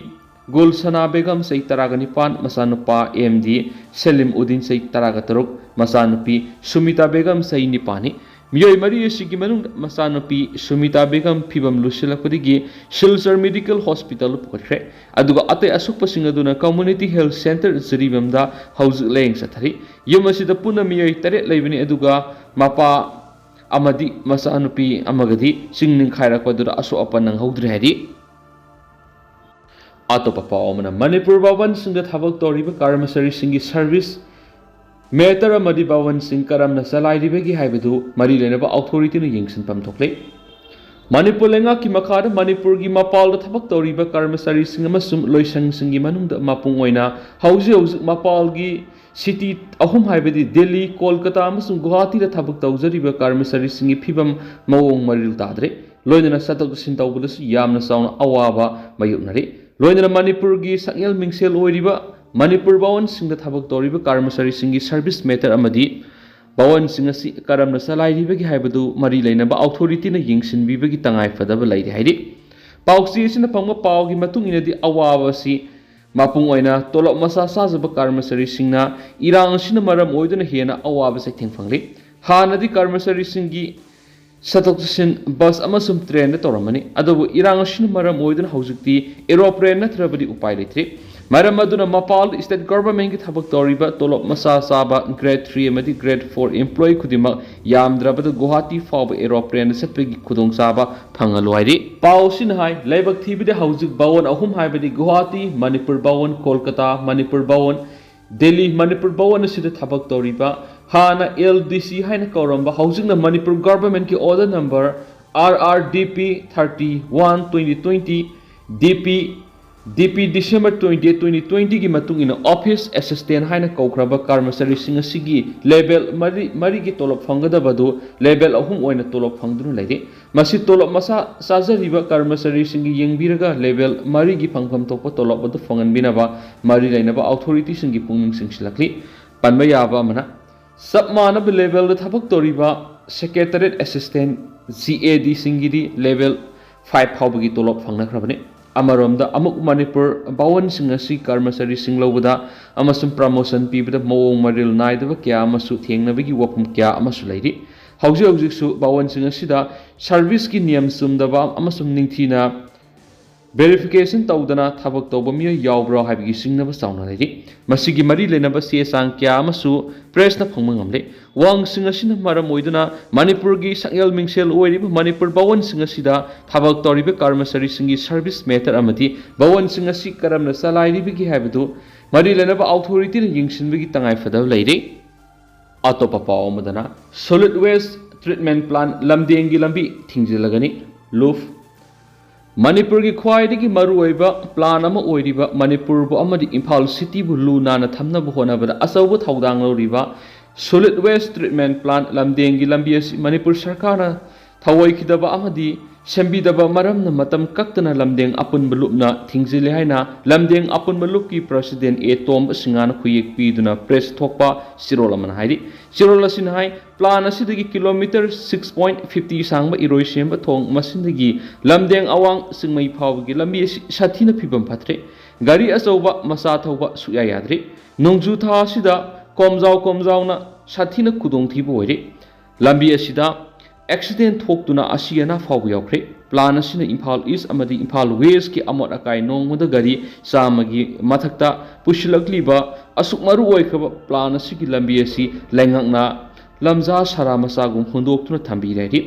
ꯒꯨꯜꯁꯅꯥ ꯕꯦꯒꯝ ꯆꯍꯤ ꯇꯔꯥꯒ ꯅꯤꯄꯥꯟ, ꯃꯆꯥꯅꯨꯄꯥ ꯑꯦꯝ ꯗꯤ ꯁꯦꯂꯤꯝ ꯎꯗꯤꯟ ꯆꯍꯤ ꯇꯔꯥꯒ ꯇꯔꯨꯛ, ꯃꯆꯥꯅꯨꯄꯤ ꯁꯨꯃꯤꯇꯥ ꯕꯦꯒꯝ ꯆꯍꯤ ꯅꯤꯄꯥꯟꯅꯤ꯫ ꯃꯤꯑꯣꯏ ꯃꯔꯤ ꯑꯁꯤꯒꯤ ꯃꯅꯨꯡꯗ ꯃꯆꯥꯅꯨꯄꯤ ꯁꯨꯃꯤꯇꯥ ꯕꯦꯒꯝ ꯐꯤꯕꯝ ꯂꯨꯁꯤꯜꯂꯛꯄꯗꯒꯤ ꯁꯤꯜꯆꯔ ꯃꯦꯗꯤꯀꯦꯜ ꯍꯣꯁꯄꯤꯇꯥꯜꯗ ꯄꯨꯈꯠꯈ꯭ꯔꯦ꯫ ꯑꯗꯨꯒ ꯑꯇꯩ ꯑꯁꯣꯛꯄꯁꯤꯡ ꯑꯗꯨꯅ ꯀꯝꯃ꯭ꯌꯨꯅꯤꯇꯤ ꯍꯦꯜꯊ ꯁꯦꯟꯇꯔ ꯖꯤꯔꯤꯕꯥꯝꯗ ꯍꯧꯖꯤꯛ ꯂꯥꯌꯦꯡ ꯆꯠꯊꯔꯤ꯫ ꯌꯨꯝ ꯑꯁꯤꯗ ꯄꯨꯟꯅ ꯃꯤꯑꯣꯏ ꯇꯔꯦꯠ ꯂꯩꯕꯅꯤ, ꯑꯗꯨꯒ ꯃꯄꯥ ꯑꯃꯗꯤ ꯃꯆꯥꯅꯨꯄꯤ ꯑꯃꯒꯗꯤ ꯆꯤꯡ ꯅꯤꯡꯈꯥꯏꯔꯛꯄꯗꯨꯗ ꯑꯁꯣꯛ ꯑꯄꯟ ꯅꯪꯍꯧꯗ꯭ꯔꯦ ꯍꯥꯏꯔꯤ꯫ ꯑꯇꯣꯞꯄ ꯄꯥꯎ ꯑꯃꯅ, ꯃꯅꯤꯄꯨꯔ ꯚꯋꯟꯁꯤꯡꯗ ꯊꯕꯛ ꯇꯧꯔꯤꯕ ꯀꯔꯃꯆꯥꯔꯤꯁꯤꯡꯒꯤ ꯁꯔꯚꯤꯁ ꯃꯦꯇꯔ ꯑꯃꯗꯤ ꯚꯋꯟꯁꯤꯡ ꯀꯔꯝꯅ ꯆꯂꯥꯏꯔꯤꯕꯒꯦ ꯍꯥꯏꯕꯗꯨ ꯃꯔꯤ ꯂꯩꯅꯕ ꯑꯣꯊꯣꯔꯤꯇꯤꯅ ꯌꯦꯡꯁꯤꯟꯐꯝ ꯊꯣꯛꯂꯦ꯫ ꯃꯅꯤꯄꯨꯔ ꯂꯩꯉꯥꯛꯀꯤ ꯃꯈꯥꯗ ꯃꯅꯤꯄꯨꯔꯒꯤ ꯃꯄꯥꯜꯗ ꯊꯕꯛ ꯇꯧꯔꯤꯕ ꯀꯔꯃꯆꯥꯔꯤꯁꯤꯡ ꯑꯃꯁꯨꯡ ꯂꯣꯏꯁꯪꯁꯤꯡꯒꯤ ꯃꯅꯨꯡꯗ ꯃꯄꯨꯡ ꯑꯣꯏꯅ ꯍꯧꯖꯤꯛ ꯍꯧꯖꯤꯛ ꯃꯄꯥꯜꯒꯤ ꯁꯤꯇꯤ ꯑꯍꯨꯝ ꯍꯥꯏꯕꯗꯤ ꯗꯤꯜꯂꯤ, ꯀꯣꯜꯀꯇꯥ ꯑꯃꯁꯨꯡ ꯒꯨꯋꯥꯍꯥꯇꯤꯗ ꯊꯕꯛ ꯇꯧꯖꯔꯤꯕ ꯀꯔꯃꯆꯥꯔꯤꯁꯤꯡꯒꯤ ꯐꯤꯕꯝ ꯃꯑꯣꯡ ꯃꯔꯤꯜ ꯇꯥꯗ꯭ꯔꯦ꯫ ꯂꯣꯏꯅꯅ ꯆꯠꯊꯣꯛ ꯆꯠꯁꯤꯟ ꯇꯧꯕꯗꯁꯨ ꯌꯥꯝꯅ ꯆꯥꯎꯅ ꯑꯋꯥꯕ ꯃꯥꯌꯣꯛꯅꯔꯤ꯫ ꯂꯣꯏꯅꯅ ꯃꯅꯤꯄꯨꯔꯒꯤ ꯁꯛꯍꯦꯜ ꯃꯤꯡꯁꯦꯜ ꯑꯣꯏꯔꯤꯕ ꯃꯅꯤꯄꯨꯔ ꯚꯋꯟꯁꯤꯡꯗ ꯊꯕꯛ ꯇꯧꯔꯤꯕ ꯀꯔꯃꯆꯥꯔꯤꯁꯤꯡꯒꯤ ꯁꯔꯚꯤꯁ ꯃꯦꯇꯔ ꯑꯃꯗꯤ ꯚꯋꯟꯁꯤꯡ ꯑꯁꯤ ꯀꯔꯝꯅ ꯆꯂꯥꯏꯔꯤꯕꯒꯦ ꯍꯥꯏꯕꯗꯨ ꯃꯔꯤ ꯂꯩꯅꯕ ꯑꯣꯊꯣꯔꯤꯇꯤꯅ ꯌꯦꯡꯁꯤꯟꯕꯤꯕꯒꯤ ꯇꯉꯥꯏ ꯐꯗꯕ ꯂꯩꯔꯤ ꯍꯥꯏꯔꯤ꯫ ꯄꯥꯎꯆꯦ ꯑꯁꯤꯅ ꯐꯪꯕ ꯄꯥꯎꯒꯤ ꯃꯇꯨꯡ ꯏꯟꯅꯗꯤ ꯑꯋꯥꯕ ꯑꯁꯤ ꯃꯄꯨꯡ ꯑꯣꯏꯅ ꯇꯣꯂꯣꯞ ꯃꯆꯥ ꯆꯥꯖꯕ ꯀꯔꯃꯆꯥꯔꯤꯁꯤꯡꯅ ꯏꯔꯥꯡ ꯑꯁꯤꯅ ꯃꯔꯝ ꯑꯣꯏꯗꯨꯅ ꯍꯦꯟꯅ ꯑꯋꯥꯕ ꯆꯩꯊꯦꯡ ꯐꯪꯂꯤ꯫ ꯍꯥꯟꯅꯗꯤ ꯀꯔꯃꯆꯥꯔꯤꯁꯤꯡꯒꯤ ꯆꯠꯊꯣꯛ ꯆꯠꯁꯤꯟ ꯕꯁ ꯑꯃꯁꯨꯡ ꯇ꯭ꯔꯦꯟꯗ ꯇꯧꯔꯝꯕꯅꯤ, ꯑꯗꯨꯕꯨ ꯏꯔꯥꯡ ꯑꯁꯤꯅ ꯃꯔꯝ ꯑꯣꯏꯗꯨꯅ ꯍꯧꯖꯤꯛꯇꯤ ꯑꯦꯔꯣꯄ꯭ꯂꯦꯟ ꯅꯠꯇ꯭ꯔꯕꯗꯤ ꯎꯄꯥꯏ ꯂꯩꯇ꯭ꯔꯦ꯫ ꯃꯔꯝ ꯑꯗꯨꯅ ꯃꯄꯥꯜ state government ꯀꯤ ꯊꯕꯛ ꯇꯧꯔꯤꯕ ꯇꯣꯂꯣꯞ ꯃꯆꯥ ꯆꯥꯕ grade three ꯑꯃꯗꯤ grade four employee ꯈꯨꯗꯤꯡꯃꯛ ꯌꯥꯝꯗ꯭ꯔꯕꯗ ꯒꯨꯋꯥꯍꯥꯇꯤ ꯐꯥꯎꯕ aeroplane ꯗ ꯆꯠꯄꯒꯤ ꯈꯨꯗꯣꯡꯆꯥꯕ ꯐꯪꯍꯜꯂꯨ ꯍꯥꯏꯔꯤ꯫ ꯄꯥꯎ ꯑꯁꯤꯅ ꯍꯥꯏ, ꯂꯥꯏꯕꯛ ꯊꯤꯕꯗꯤ ꯍꯧꯖꯤꯛ ꯚꯋꯟ ꯑꯍꯨꯝ, ꯍꯥꯏꯕꯗꯤ ꯒꯨꯋꯥꯍꯥꯇꯤ, ꯃꯅꯤꯄꯨꯔ ꯚꯋꯟ, ꯀꯣꯜꯀꯇꯥ, ꯃꯅꯤꯄꯨꯔ ꯚꯋꯟ, ꯗꯦꯜꯂꯤ, ꯃꯅꯤꯄꯨꯔ ꯚꯋꯟ ꯑꯁꯤꯗ ꯊꯕꯛ ꯇꯧꯔꯤꯕ ꯍꯥꯟꯅ L D C ꯍꯥꯏꯅ ꯀꯧꯔꯝꯕ, ꯍꯧꯖꯤꯛꯅ ꯃꯅꯤꯄꯨꯔ government ꯀꯤ order number R R D P thirty one twenty twenty, D P, D P December twenty eight, twenty twenty ꯒꯤ ꯃꯇꯨꯡ ꯏꯟꯅ office assistant ꯍꯥꯏꯅ ꯀꯧꯈ꯭ꯔꯕ ꯀꯔꯃꯆꯥꯔꯤꯁꯤꯡ ꯑꯁꯤꯒꯤ level ꯃꯔꯤ, ꯃꯔꯤꯒꯤ ꯇꯣꯂꯣꯞ ꯐꯪꯒꯗꯕ ꯑꯗꯨ level ꯑꯍꯨꯝ ꯑꯣꯏꯅ ꯇꯣꯂꯣꯞ ꯐꯪꯗꯨꯅ ꯂꯩꯔꯤ꯫ ꯃꯁꯤ ꯇꯣꯂꯣꯞ ꯃꯆꯥ ꯆꯥꯖꯔꯤꯕ ꯀꯔꯃꯆꯥꯔꯤꯁꯤꯡꯒꯤ ꯌꯦꯡꯕꯤꯔꯒ level ꯃꯔꯤꯒꯤ ꯐꯪꯐꯝ ꯊꯣꯛꯄ ꯇꯣꯂꯣꯞ ꯑꯗꯨ ꯐꯪꯍꯟꯕꯤꯅꯕ ꯃꯔꯤ ꯂꯩꯅꯕ authority ꯁꯤꯡꯒꯤ ꯄꯨꯛꯅꯤꯡ ꯆꯤꯡꯁꯤꯜꯂꯛꯂꯤ꯫ ꯄꯟꯕ ꯌꯥꯕ ꯑꯃꯅ, ꯆꯞ ꯃꯥꯟꯅꯕ level ꯗ ꯊꯕꯛ ꯇꯧꯔꯤꯕ secretariat assistant, G A D ꯁꯤꯡꯒꯤꯗꯤ level five ꯐꯥꯎꯕꯒꯤ ꯇꯣꯂꯣꯞ ꯐꯪꯅꯈ꯭ꯔꯕꯅꯤ꯫ ꯑꯃꯔꯣꯝꯗ ꯑꯃꯨꯛ ꯃꯅꯤꯄꯨꯔ ꯚꯋꯟꯁꯤꯡ ꯑꯁꯤ ꯀꯔꯃꯆꯥꯔꯤꯁꯤꯡ ꯂꯧꯕꯗ ꯑꯃꯁꯨꯡ promotion ꯄꯤꯕꯗ ꯃꯑꯣꯡ ꯃꯔꯤꯜ ꯅꯥꯏꯗꯕ ꯀꯌꯥ ꯑꯃꯁꯨ ꯊꯦꯡꯅꯕꯒꯤ ꯋꯥꯐꯝ ꯀꯌꯥ ꯑꯃꯁꯨ ꯂꯩꯔꯤ꯫ ꯍꯧꯖꯤꯛ ꯍꯧꯖꯤꯛꯁꯨ ꯚꯋꯟꯁꯤꯡ ꯑꯁꯤꯗ service ꯀꯤ ꯅꯤꯌꯝ ꯆꯨꯝꯗꯕ ꯑꯃꯁꯨꯡ ꯅꯤꯡꯊꯤꯅ verification ꯇꯧꯗꯅ ꯊꯕꯛ ꯇꯧꯕ ꯃꯤꯑꯣꯏ ꯌꯥꯎꯕ꯭ꯔꯥ ꯍꯥꯏꯕꯒꯤ ꯆꯤꯡꯅꯕ ꯆꯥꯎꯅ ꯂꯩꯔꯤ꯫ ꯃꯁꯤꯒꯤ ꯃꯔꯤ ꯂꯩꯅꯕ ꯆꯦ ꯆꯥꯡ ꯀꯌꯥ ꯑꯃꯁꯨ press ꯅ ꯐꯪꯕ ꯉꯝꯂꯦ꯫ ꯋꯥꯍꯪꯁꯤꯡ ꯑꯁꯤꯅ ꯃꯔꯝ ꯑꯣꯏꯗꯨꯅ ꯃꯅꯤꯄꯨꯔꯒꯤ ꯁꯛꯍꯦꯜ ꯃꯤꯡꯁꯦꯜ ꯑꯣꯏꯔꯤꯕ ꯃꯅꯤꯄꯨꯔ ꯚꯋꯟꯁꯤꯡ ꯑꯁꯤꯗ ꯊꯕꯛ ꯇꯧꯔꯤꯕ ꯀꯔꯃꯆꯥꯔꯤꯁꯤꯡꯒꯤ service matter ꯑꯃꯗꯤ ꯚꯋꯟꯁꯤꯡ ꯑꯁꯤ ꯀꯔꯝꯅ ꯆꯂꯥꯏꯔꯤꯕꯒꯦ ꯍꯥꯏꯕꯗꯨ ꯃꯔꯤ ꯂꯩꯅꯕ authority ꯅ ꯌꯦꯡꯁꯤꯟꯕꯒꯤ ꯇꯉꯥꯏ ꯐꯗꯕ ꯂꯩꯔꯤ꯫ ꯑꯇꯣꯞꯄ ꯄꯥꯎ ꯑꯃꯗꯅ, solid waste treatment plant ꯂꯝꯗꯦꯡꯒꯤ ꯂꯝꯕꯤ ꯊꯤꯡꯖꯤꯜꯂꯒꯅꯤ꯫ ꯂꯨꯐ꯫ ꯃꯅꯤꯄꯨꯔꯒꯤ ꯈ꯭ꯋꯥꯏꯗꯒꯤ ꯃꯔꯨꯑꯣꯏꯕ plan ꯑꯃ ꯑꯣꯏꯔꯤꯕ ꯃꯅꯤꯄꯨꯔꯕꯨ ꯑꯃꯗꯤ ꯏꯝꯐꯥꯜ city ꯕꯨ ꯂꯨ ꯅꯥꯟꯅ ꯊꯝꯅꯕ ꯍꯣꯠꯅꯕꯗ ꯑꯆꯧꯕ ꯊꯧꯗꯥꯡ ꯂꯧꯔꯤꯕ solid waste treatment plant ꯂꯝꯗꯦꯡꯒꯤ ꯂꯝꯕꯤ ꯑꯁꯤ ꯃꯅꯤꯄꯨꯔ ꯁꯔꯀꯥꯔꯅ ꯊꯧꯑꯣꯏꯈꯤꯗꯕ ꯑꯃꯗꯤ ꯁꯦꯝꯕꯤꯗꯕ ꯃꯔꯝꯅ ꯃꯇꯝ ꯀꯛꯇꯅ ꯂꯝꯗꯦꯡ ꯑꯄꯨꯟꯕ ꯂꯨꯞꯅ ꯊꯤꯡꯖꯤꯜꯂꯦ ꯍꯥꯏꯅ ꯂꯝꯗꯦꯡ ꯑꯄꯨꯟꯕ ꯂꯨꯞꯀꯤ president ꯑꯦ ꯇꯣꯝꯕ ꯁꯤꯡꯍꯅ ꯈꯨꯌꯦꯛ ꯄꯤꯗꯨꯅ press ꯊꯣꯛꯄ ꯆꯦꯔꯣꯜ ꯑꯃꯅ ꯍꯥꯏꯔꯤ꯫ ꯆꯦꯔꯣꯜ ꯑꯁꯤꯅ ꯍꯥꯏ, plan ꯑꯁꯤꯗꯒꯤ kilometre six point fifty ꯁꯥꯡꯕ ꯏꯔꯣꯏꯁꯦꯝꯕ ꯊꯣꯡ ꯃꯁꯤꯗꯒꯤ ꯂꯝꯗꯦꯡ ꯑꯋꯥꯡ ꯆꯤꯡꯃꯩ ꯐꯥꯎꯕꯒꯤ ꯂꯝꯕꯤ ꯑꯁꯤ ꯁꯥꯊꯤꯅ ꯐꯤꯕꯝ ꯐꯠꯇ꯭ꯔꯦ꯫ ꯒꯥꯔꯤ ꯑꯆꯧꯕ, ꯃꯆꯥ ꯊꯧꯕ ꯁꯨꯛꯌꯥ ꯌꯥꯗ꯭ꯔꯦ꯫ ꯅꯣꯡꯖꯨ ꯊꯥ ꯑꯁꯤꯗ ꯀꯣꯝꯖꯥꯎ ꯀꯣꯝꯖꯥꯎꯅ ꯁꯥꯊꯤꯅ ꯈꯨꯗꯣꯡꯊꯤꯕ ꯑꯣꯏꯔꯦ꯫ ꯂꯝꯕꯤ ꯑꯁꯤꯗ ꯑꯦꯛꯁꯤꯗꯦꯟ ꯊꯣꯛꯇꯨꯅ ꯑꯁꯤ ꯑꯅꯥ ꯐꯥꯎꯕ ꯌꯥꯎꯈ꯭ꯔꯦ꯫ ꯄ꯭ꯂꯥꯟ ꯑꯁꯤꯅ ꯏꯝꯐꯥꯜ ꯏꯁ ꯑꯃꯗꯤ ꯏꯝꯐꯥꯜ ꯋꯦꯁꯀꯤ ꯑꯃꯣꯠ ꯑꯀꯥꯏ ꯅꯣꯡꯃꯗ ꯒꯥꯔꯤ ꯆꯥꯝꯃꯒꯤ ꯃꯊꯛꯇ ꯄꯨꯁꯤꯜꯂꯛꯂꯤꯕ ꯑꯁꯨꯛ ꯃꯔꯨ ꯑꯣꯏꯈ꯭ꯔꯕ ꯄ꯭ꯂꯥꯟ ꯑꯁꯤꯒꯤ ꯂꯝꯕꯤ ꯑꯁꯤ ꯂꯩꯉꯥꯛꯅ ꯂꯝꯖꯥ ꯁꯔꯥ ꯃꯆꯥꯒꯨꯝ ꯍꯨꯟꯗꯣꯛꯇꯨꯅ ꯊꯝꯕꯤ ꯂꯩꯔꯤ꯫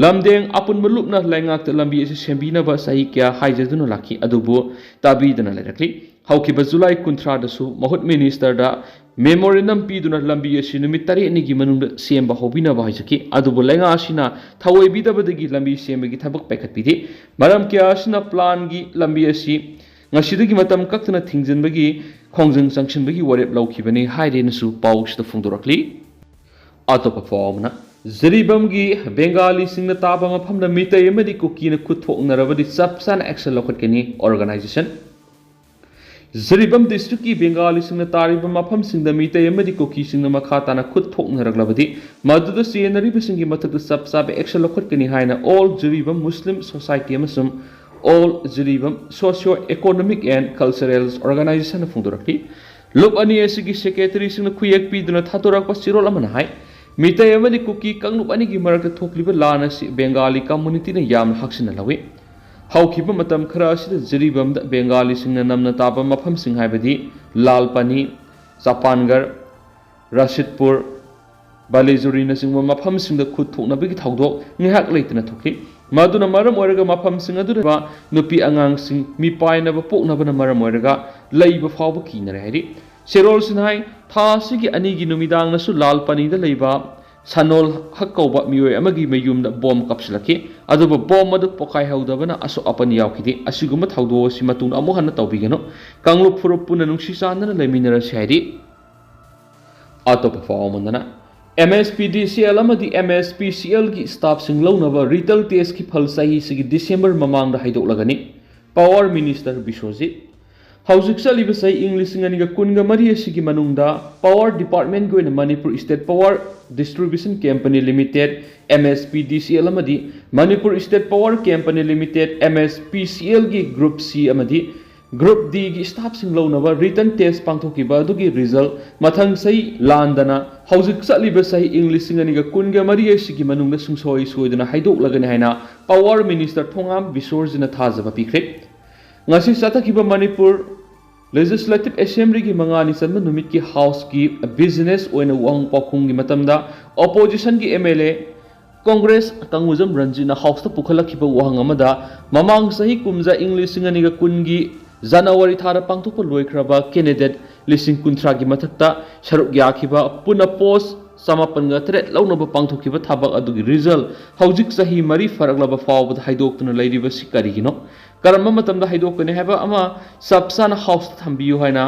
ꯂꯝꯗꯦꯡ ꯑꯄꯨꯟꯕ ꯂꯨꯞꯅ ꯂꯩꯉꯥꯛꯇ ꯂꯝꯕꯤ ꯑꯁꯤ ꯁꯦꯝꯕꯤꯅꯕ ꯆꯍꯤ ꯀꯌꯥ ꯍꯥꯏꯖꯗꯨꯅ ꯂꯥꯛꯈꯤ, ꯑꯗꯨꯕꯨ ꯇꯥꯕꯤꯗꯅ ꯂꯩꯔꯛꯂꯤ꯫ ꯍꯧꯈꯤꯕ ꯖꯨꯂꯥꯏ ꯀꯨꯟꯊ꯭ꯔꯥꯗꯁꯨ ꯃꯍꯨꯠ ꯃꯤꯅꯤꯁꯇꯔꯗ ꯃꯦꯃꯣꯔꯦꯟꯗꯝ ꯄꯤꯗꯨꯅ ꯂꯝꯕꯤ ꯑꯁꯤ ꯅꯨꯃꯤꯠ ꯇꯔꯦꯠꯅꯤꯒꯤ ꯃꯅꯨꯡꯗ ꯁꯦꯝꯕ ꯍꯧꯕꯤꯅꯕ ꯍꯥꯏꯖꯈꯤ꯫ ꯑꯗꯨꯕꯨ ꯂꯩꯉꯥꯛ ꯑꯁꯤꯅ ꯊꯑꯣꯏꯕꯤꯗꯕꯗꯒꯤ ꯂꯝꯕꯤ ꯁꯦꯝꯕꯒꯤ ꯊꯕꯛ ꯄꯥꯏꯈꯠꯄꯤꯗꯦ꯫ ꯃꯔꯝ ꯀꯌꯥ ꯑꯁꯤꯅ ꯄ꯭ꯂꯥꯟꯒꯤ ꯂꯝꯕꯤ ꯑꯁꯤ ꯉꯁꯤꯗꯒꯤ ꯃꯇꯝ ꯀꯛꯇꯅ ꯊꯤꯡꯖꯤꯟꯕꯒꯤ ꯈꯣꯡꯖꯪ ꯆꯪꯁꯤꯟꯕꯒꯤ ꯋꯥꯔꯦꯞ ꯂꯧꯈꯤꯕꯅꯤ ꯍꯥꯏꯔꯦꯅꯁꯨ ꯄꯥꯎꯁꯤꯗ ꯐꯣꯡꯗꯣꯔꯛꯂꯤ꯫ ꯑꯇꯣꯞꯄ ꯄꯥꯎ ꯑꯃꯅ, ꯖꯤꯔꯤꯕꯥꯝꯒꯤ ꯕꯦꯡꯒꯥꯂꯤꯁꯤꯡꯅ ꯇꯥꯕ ꯃꯐꯝꯗ ꯃꯤꯇꯩ ꯑꯃꯗꯤ ꯀꯨꯀꯤꯅ ꯈꯨꯠ ꯊꯣꯛꯅꯔꯕꯗꯤ ꯆꯞ ꯆꯥꯅ action ꯂꯧꯈꯠꯀꯅꯤ ꯑꯣꯔꯒꯅꯥꯏꯖꯦꯁꯟ꯫ ꯖꯤꯔꯤꯕꯥꯝ ꯗꯤꯁꯇ꯭ꯔꯤꯛꯀꯤ ꯕꯦꯡꯒꯥꯂꯤꯁꯤꯡꯅ ꯇꯥꯔꯤꯕ ꯃꯐꯝꯁꯤꯡꯗ ꯃꯤꯇꯩ ꯑꯃꯗꯤ ꯀꯨꯀꯤꯁꯤꯡꯅ ꯃꯈꯥ ꯇꯥꯅ ꯈꯨꯠ ꯊꯣꯛꯅꯔꯛꯂꯕꯗꯤ ꯃꯗꯨꯗ ꯆꯦꯟꯅꯔꯤꯕꯁꯤꯡꯒꯤ ꯃꯊꯛꯇ ꯆꯞ ꯆꯥꯕ action ꯂꯧꯈꯠꯀꯅꯤ ꯍꯥꯏꯅ All Jiribam Muslim Society ꯑꯃꯁꯨꯡ All Jiribam Socio Economic and Cultural Organizationꯅ ꯐꯣꯡꯗꯣꯔꯛꯂꯤ꯫ ꯂꯨꯞ ꯑꯅꯤ ꯑꯁꯤꯒꯤ ꯁꯦꯀ꯭ꯔꯦꯇꯔꯤꯁꯤꯡꯅ ꯈꯨꯌꯦꯛ ꯄꯤꯗꯨꯅ ꯊꯥꯗꯣꯔꯛꯄ ꯆꯦꯔꯣꯜ ꯑꯃꯅ ꯍꯥꯏ, ꯃꯤꯇꯩ ꯑꯃꯗꯤ ꯀꯨꯀꯤ ꯀꯥꯡꯂꯨꯞ ꯑꯅꯤꯒꯤ ꯃꯔꯛꯇ ꯊꯣꯛꯂꯤꯕ ꯂꯥꯟ ꯑꯁꯤ ꯕꯦꯡꯒꯥꯂꯤ ꯀꯝꯃꯨꯅꯤꯇꯤꯅ ꯌꯥꯝꯅ ꯍꯛꯆꯤꯟꯅ ꯂꯧꯏ꯫ ꯍꯧꯈꯤꯕ ꯃꯇꯝ ꯈꯔ ꯑꯁꯤꯗ ꯖꯤꯔꯤꯕꯥꯝꯗ ꯕꯦꯡꯒꯥꯂꯤꯁꯤꯡꯅ ꯅꯝꯅ ꯇꯥꯕ ꯃꯐꯝꯁꯤꯡ ꯍꯥꯏꯕꯗꯤ ꯂꯥꯜꯄꯅꯤ, ꯆꯄꯥꯟꯒꯔ, ꯔꯁꯤꯗꯄꯨꯔ, ꯕꯥꯂꯦꯖꯨꯔꯤꯅꯆꯤꯡꯕ ꯃꯐꯝꯁꯤꯡꯗ ꯈꯨꯠ ꯊꯣꯛꯅꯕꯒꯤ ꯊꯧꯗꯣꯛ ꯉꯥꯏꯍꯥꯛ ꯂꯩꯇꯅ ꯊꯣꯛꯈꯤ꯫ ꯃꯗꯨꯅ ꯃꯔꯝ ꯑꯣꯏꯔꯒ ꯃꯐꯝꯁꯤꯡ ꯑꯗꯨꯗ ꯅꯨꯄꯤ ꯑꯉꯥꯡꯁꯤꯡ ꯃꯤꯄꯥꯏꯅꯕ ꯄꯣꯛꯅꯕꯅ ꯃꯔꯝ ꯑꯣꯏꯔꯒ ꯂꯩꯕ ꯐꯥꯎꯕ ꯀꯤꯅꯔꯦ ꯍꯥꯏꯔꯤ꯫ ꯆꯦꯔꯣꯜꯁꯤꯅ ꯍꯥꯏ, ꯊꯥ ꯑꯁꯤꯒꯤ ꯑꯅꯤꯒꯤ ꯅꯨꯃꯤꯗꯥꯡꯗꯁꯨ ꯂꯥꯜꯄꯅꯤꯗ ꯂꯩꯕ ꯁꯅꯣꯜ ꯍꯛ ꯀꯧꯕ ꯃꯤꯑꯣꯏ ꯑꯃꯒꯤ ꯃꯌꯨꯝꯗ ꯕꯣꯝ ꯀꯥꯞꯁꯤꯜꯂꯛꯈꯤ꯫ ꯑꯗꯨꯕꯨ ꯕꯣꯝ ꯑꯗꯨ ꯄꯣꯈꯥꯏꯍꯧꯗꯕꯅ ꯑꯁꯣꯛ ꯑꯄꯟ ꯌꯥꯎꯈꯤꯗꯦ꯫ ꯑꯁꯤꯒꯨꯝꯕ ꯊꯧꯗꯣꯛ ꯑꯁꯤ ꯃꯇꯨꯡꯗ ꯑꯃꯨꯛ ꯍꯟꯅ ꯇꯧꯕꯤꯒꯅꯨ꯫ ꯀꯥꯡꯂꯨꯞ ꯐꯨꯔꯨꯞ ꯄꯨꯟꯅ ꯅꯨꯡꯁꯤ ꯆꯥꯟꯅꯅ ꯂꯩꯃꯤꯟꯅꯔꯁꯤ ꯍꯥꯏꯔꯤ꯫ ꯑꯇꯣꯞꯄ ꯄꯥꯎ ꯑꯃꯗꯅ, MSPDCL ꯑꯃꯗꯤ MSPCLꯒꯤ staffꯁꯤꯡ ꯂꯧꯅꯕ written testꯀꯤ ꯐꯜ ꯆꯍꯤꯁꯤꯒꯤ ꯗꯤꯁꯦꯝꯕꯔ ꯃꯃꯥꯡꯗ ꯍꯥꯏꯗꯣꯛꯂꯒꯅꯤ꯫ Power Minister Biswajit. ꯍꯧꯖꯤꯛ ꯆꯠꯂꯤꯕ ꯆꯍꯤ ꯏꯪ ꯂꯤꯁꯤꯡ ꯑꯅꯤꯒ ꯀꯨꯟꯒ ꯃꯔꯤ ꯑꯁꯤꯒꯤ ꯃꯅꯨꯡꯗ Power Departmentꯀꯤ ꯑꯣꯏꯅ Manipur State Power Distribution Company Limited, MSPDCL ꯑꯃꯗꯤ Manipur State Power Company Limited, MSPCLꯒꯤ Group C ꯑꯃꯗꯤ Group D ꯒꯤ staff ꯁꯤꯡ ꯂꯧꯅꯕ written test ꯄꯥꯡꯊꯣꯛꯈꯤꯕ ꯑꯗꯨꯒꯤ result ꯃꯊꯪ ꯆꯍꯤ ꯂꯥꯟꯗꯅ ꯍꯧꯖꯤꯛ ꯆꯠꯂꯤꯕ ꯆꯍꯤ ꯏꯪ ꯂꯤꯁꯤꯡ ꯑꯅꯤꯒ ꯀꯨꯟꯒ ꯃꯔꯤ ꯑꯁꯤꯒꯤ ꯃꯅꯨꯡꯗ ꯁꯨꯡꯁꯣꯏ ꯁꯣꯏꯗꯅ ꯍꯥꯏꯗꯣꯛꯂꯒꯅꯤ ꯍꯥꯏꯅ Power Minister ꯊꯣꯉꯥꯝ ꯕꯤꯁꯣꯔꯖꯤꯅ ꯊꯥꯖꯕ ꯄꯤꯈ꯭ꯔꯦ꯫ ꯉꯁꯤ ꯆꯠꯊꯈꯤꯕ ꯃꯅꯤꯄꯨꯔ Legislative Assembly ꯒꯤ ꯃꯉꯥꯅꯤ ꯆꯟꯕ ꯅꯨꯃꯤꯠꯀꯤ House ꯀꯤ business ꯑꯣꯏꯅ ꯋꯥꯍꯪ ꯄꯥꯎꯈꯨꯝꯒꯤ ꯃꯇꯝꯗ opposition ꯒꯤ M L A Congress ꯀꯪꯒꯨꯖꯝ ꯔꯟꯖꯤꯠꯅ House ꯇ ꯄꯨꯈꯠꯂꯛꯈꯤꯕ ꯋꯥꯍꯪ ꯑꯃꯗ ꯃꯃꯥꯡ ꯆꯍꯤ ꯀꯨꯝꯖꯥ ꯏꯪ ꯂꯤꯁꯤꯡ ꯑꯅꯤꯒ ꯀꯨꯟꯒꯤ January ꯊꯥꯗ ꯄꯥꯡꯊꯣꯛꯄ ꯂꯣꯏꯈ꯭ꯔꯕ candidate ꯂꯤꯁꯤꯡ ꯀꯨꯟꯊ꯭ꯔꯥꯒꯤ ꯃꯊꯛꯇ ꯁꯔꯨꯛ ꯌꯥꯈꯤꯕ ꯄꯨꯟꯅ post ꯆꯃꯥꯄꯟꯒ ꯇꯔꯦꯠ ꯂꯧꯅꯕ ꯄꯥꯡꯊꯣꯛꯈꯤꯕ ꯊꯕꯛ ꯑꯗꯨꯒꯤ result ꯍꯧꯖꯤꯛ ꯆꯍꯤ ꯃꯔꯤ ꯐꯥꯔꯛꯂꯕ ꯐꯥꯎꯕꯗ ꯍꯥꯏꯗꯣꯛꯇꯨꯅ ꯂꯩꯔꯤꯕꯁꯤ ꯀꯔꯤꯒꯤꯅꯣ? ꯀꯔꯝꯕ ꯃꯇꯝꯗ ꯍꯥꯏꯗꯣꯛꯀꯅꯤ ꯍꯥꯏꯕ ꯑꯃ ꯆꯞ ꯆꯥꯅ House ꯇ ꯊꯝꯕꯤꯌꯨ ꯍꯥꯏꯅ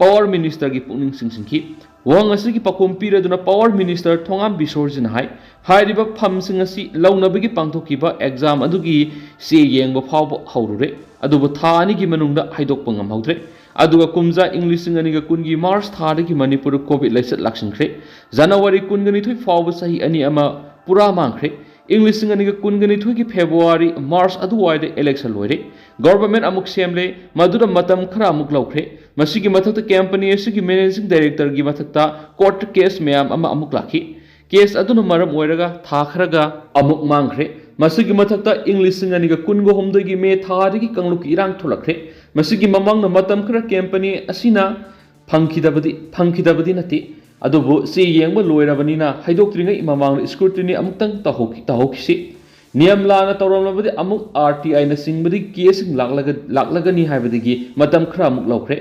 Power Minister ꯒꯤ ꯄꯨꯛꯅꯤꯡ ꯆꯤꯡꯁꯤꯟꯈꯤ꯫ ꯋꯥꯍꯪ ꯑꯁꯤꯒꯤ ꯄꯥꯎꯈꯨꯝ ꯄꯤꯔꯗꯨꯅ Power Minister ꯊꯣꯉꯥꯝ ꯕꯤꯁꯣꯔꯖꯤꯅ ꯍꯥꯏ, ꯍꯥꯏꯔꯤꯕ ꯐꯝꯁꯤꯡ ꯑꯁꯤ ꯂꯧꯅꯕꯒꯤ ꯄꯥꯡꯊꯣꯛꯈꯤꯕ exam ꯑꯗꯨꯒꯤ ꯆꯦ ꯌꯦꯡꯕ ꯐꯥꯎꯕ ꯍꯧꯔꯨꯔꯦ, ꯑꯗꯨꯕꯨ ꯊꯥ ꯑꯅꯤꯒꯤ ꯃꯅꯨꯡꯗ ꯍꯥꯏꯗꯣꯛꯄ ꯉꯝꯍꯧꯗ꯭ꯔꯦ꯫ ꯑꯗꯨꯒ ꯀꯨꯝꯖꯥ ꯏꯪ ꯂꯤꯁꯤꯡ ꯑꯅꯤꯒ ꯀꯨꯟꯒꯤ March ꯊꯥꯗꯒꯤ ꯃꯅꯤꯄꯨꯔꯗ COVID ꯂꯥꯏꯆꯠ ꯂꯥꯛꯁꯤꯟꯈ꯭ꯔꯦ꯫ January ꯀꯨꯟꯒ ꯅꯤꯊꯣꯏ ꯐꯥꯎꯕ ꯆꯍꯤ ꯑꯅꯤ ꯑꯃ ꯄꯨꯔꯥ ꯃꯥꯡꯈ꯭ꯔꯦ꯫ ꯏꯪ ꯂꯤꯁꯤꯡ ꯑꯅꯤꯒ ꯀꯨꯟꯒ ꯅꯤꯊꯣꯏꯒꯤ February, March ꯑꯗꯨꯋꯥꯏꯗ election ꯂꯣꯏꯔꯦ꯫ Government ꯑꯃꯨꯛ ꯁꯦꯝꯂꯦ, ꯃꯗꯨꯗ ꯃꯇꯝ ꯈꯔ ꯑꯃꯨꯛ ꯂꯧꯈ꯭ꯔꯦ꯫ ꯃꯁꯤꯒꯤ ꯃꯊꯛꯇ company ꯑꯁꯤꯒꯤ managing director ꯒꯤ ꯃꯊꯛꯇ court case ꯃꯌꯥꯝ ꯑꯃ ꯑꯃꯨꯛ ꯂꯥꯛꯈꯤ꯫ Case ꯑꯗꯨꯅ ꯃꯔꯝ ꯑꯣꯏꯔꯒ ꯊꯥ ꯈꯔꯒ ꯑꯃꯨꯛ ꯃꯥꯡꯈ꯭ꯔꯦ꯫ ꯃꯁꯤꯒꯤ ꯃꯊꯛꯇ ꯏꯪ ꯂꯤꯁꯤꯡ ꯑꯅꯤꯒ ꯀꯨꯟꯒ ꯍꯨꯝꯗꯣꯏꯒꯤ May ꯊꯥꯗꯒꯤ ꯀꯥꯡꯂꯨꯞꯀꯤ ꯏꯔꯥꯡ ꯊꯣꯛꯂꯛꯈ꯭ꯔꯦ꯫ ꯃꯁꯤꯒꯤ ꯃꯃꯥꯡꯗ ꯃꯇꯝ ꯈꯔ company ꯑꯁꯤꯅ ꯐꯪꯈꯤꯗꯕꯗꯤ, ꯐꯪꯈꯤꯗꯕꯗꯤ ꯅꯠꯇꯦ, ꯑꯗꯨꯕꯨ ꯆꯦ ꯌꯦꯡꯕ ꯂꯣꯏꯔꯕꯅꯤꯅ ꯍꯥꯏꯗꯣꯛꯇ꯭ꯔꯤꯉꯩ ꯃꯃꯥꯡꯗ scrutiny ꯑꯃꯨꯛꯇꯪ ꯇꯧꯍꯧꯈꯤ-, ꯇꯧꯍꯧꯈꯤꯁꯤ꯫ ꯅꯤꯌꯝ ꯂꯥꯟꯅ ꯇꯧꯔꯝꯂꯕꯗꯤ ꯑꯃꯨꯛ R T I ꯅꯆꯤꯡꯕꯗꯒꯤ case ꯁꯤꯡ ꯂꯥꯛꯂꯒ-, ꯂꯥꯛꯂꯒꯅꯤ ꯍꯥꯏꯕꯗꯒꯤ ꯃꯇꯝ ꯈꯔ ꯑꯃꯨꯛ ꯂꯧꯈ꯭ꯔꯦ꯫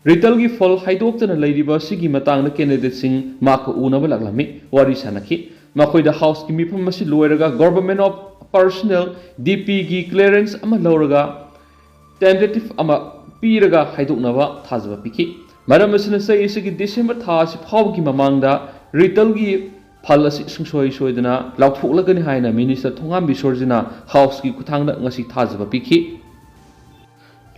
Result ꯀꯤ ꯐꯜ ꯍꯥꯏꯗꯣꯛꯇꯅ ꯂꯩꯔꯤꯕ ꯑꯁꯤꯒꯤ ꯃꯇꯥꯡꯗ candidate ꯁꯤꯡ ꯃꯍꯥꯛꯀ ꯎꯅꯕ ꯂꯥꯛꯂꯝꯃꯤ, ꯋꯥꯔꯤ ꯁꯥꯅꯈꯤ꯫ ꯃꯈꯣꯏꯗ House ꯀꯤ ꯃꯤꯐꯝ ꯑꯁꯤ ꯂꯣꯏꯔꯒ Government of Personnel, D P ꯒꯤ clearance ꯑꯃ ꯂꯧꯔꯒ tentative ꯑꯃ ꯄꯤꯔꯒ ꯍꯥꯏꯗꯣꯛꯅꯕ ꯊꯥꯖꯕ ꯄꯤꯈꯤ꯫ ꯃꯔꯝ ꯑꯁꯤꯅ ꯆꯍꯤ ꯑꯁꯤꯒꯤ December ꯊꯥ ꯑꯁꯤ ꯐꯥꯎꯕꯒꯤ ꯃꯃꯥꯡꯗ result ꯀꯤ ꯐꯜ ꯑꯁꯤ ꯁꯨꯡꯁꯣꯏ ꯁꯣꯏꯗꯅ ꯂꯥꯎꯊꯣꯛꯂꯒꯅꯤ ꯍꯥꯏꯅ Minister ꯊꯣꯉꯥꯝ ꯕꯤꯁꯣꯔꯖꯤꯅ House ꯀꯤ ꯈꯨꯠꯊꯥꯡꯗ ꯉꯁꯤ ꯊꯥꯖꯕ ꯄꯤꯈꯤ꯫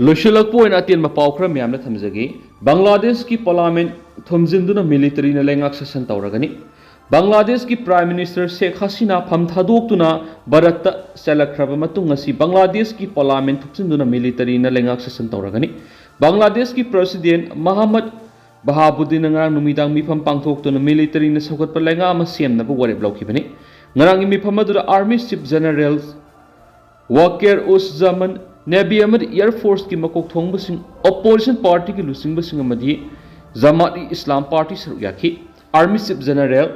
ꯂꯣꯏꯁꯤꯜꯂꯛꯄ ꯑꯣꯏꯅ ꯑꯇꯦꯟꯕ ꯄꯥꯎ ꯈꯔ ꯃꯌꯥꯝꯅ ꯊꯝꯖꯒꯦ꯫ ꯕꯪꯒ꯭ꯂꯥꯗꯦꯁꯀꯤ parliament ꯊꯨꯝꯖꯤꯟꯗꯨꯅ military ꯅ ꯂꯩꯉꯥꯛ ꯁꯥꯁꯟ ꯇꯧꯔꯒꯅꯤ꯫ ꯕꯪꯒ꯭ꯂꯥꯗꯦꯁꯀꯤ Prime Minister ꯁꯦꯈ ꯍꯁꯤꯅꯥ ꯐꯝ ꯊꯥꯗꯣꯛꯇꯨꯅ ꯚꯥꯔꯠꯇ ꯆꯦꯜꯂꯛꯈ꯭ꯔꯕ ꯃꯇꯨꯡ ꯉꯁꯤ ꯕꯪꯒ꯭ꯂꯥꯗꯦꯁꯀꯤ Parliament ꯊꯨꯞꯆꯤꯟꯗꯨꯅ militaryꯅ ꯂꯩꯉꯥꯛ ꯁꯥꯁꯟ ꯇꯧꯔꯒꯅꯤ꯫ ꯕꯪꯒ꯭ꯂꯥꯗꯦꯁꯀꯤ President ꯃꯍꯃꯗ ꯕꯍꯥꯕꯨꯗꯤꯟꯅ ꯉꯔꯥꯡ ꯅꯨꯃꯤꯗꯥꯡ ꯃꯤꯐꯝ ꯄꯥꯡꯊꯣꯛꯇꯨꯅ militaryꯅ ꯁꯧꯒꯠꯄ ꯂꯩꯉꯥꯛ ꯑꯃ ꯁꯦꯝꯅꯕ ꯋꯥꯔꯦꯞ ꯂꯧꯈꯤꯕꯅꯤ꯫ ꯉꯔꯥꯡꯒꯤ ꯃꯤꯐꯝ ꯑꯗꯨꯗ Army Chief General ꯋꯥꯀꯦꯔ ꯎꯁ ꯖꯃꯟ, Navy ꯑꯃꯗꯤ Air Forceꯀꯤ ꯃꯀꯣꯛ ꯊꯣꯡꯕꯁꯤꯡ, opposition partyꯒꯤ ꯂꯨꯆꯤꯡꯕꯁꯤꯡ ꯑꯃꯗꯤ ꯖꯃꯥꯠ-ꯏ-ꯏꯁꯂꯥꯝ party ꯁꯔꯨꯛ ꯌꯥꯈꯤ꯫ Army Chief General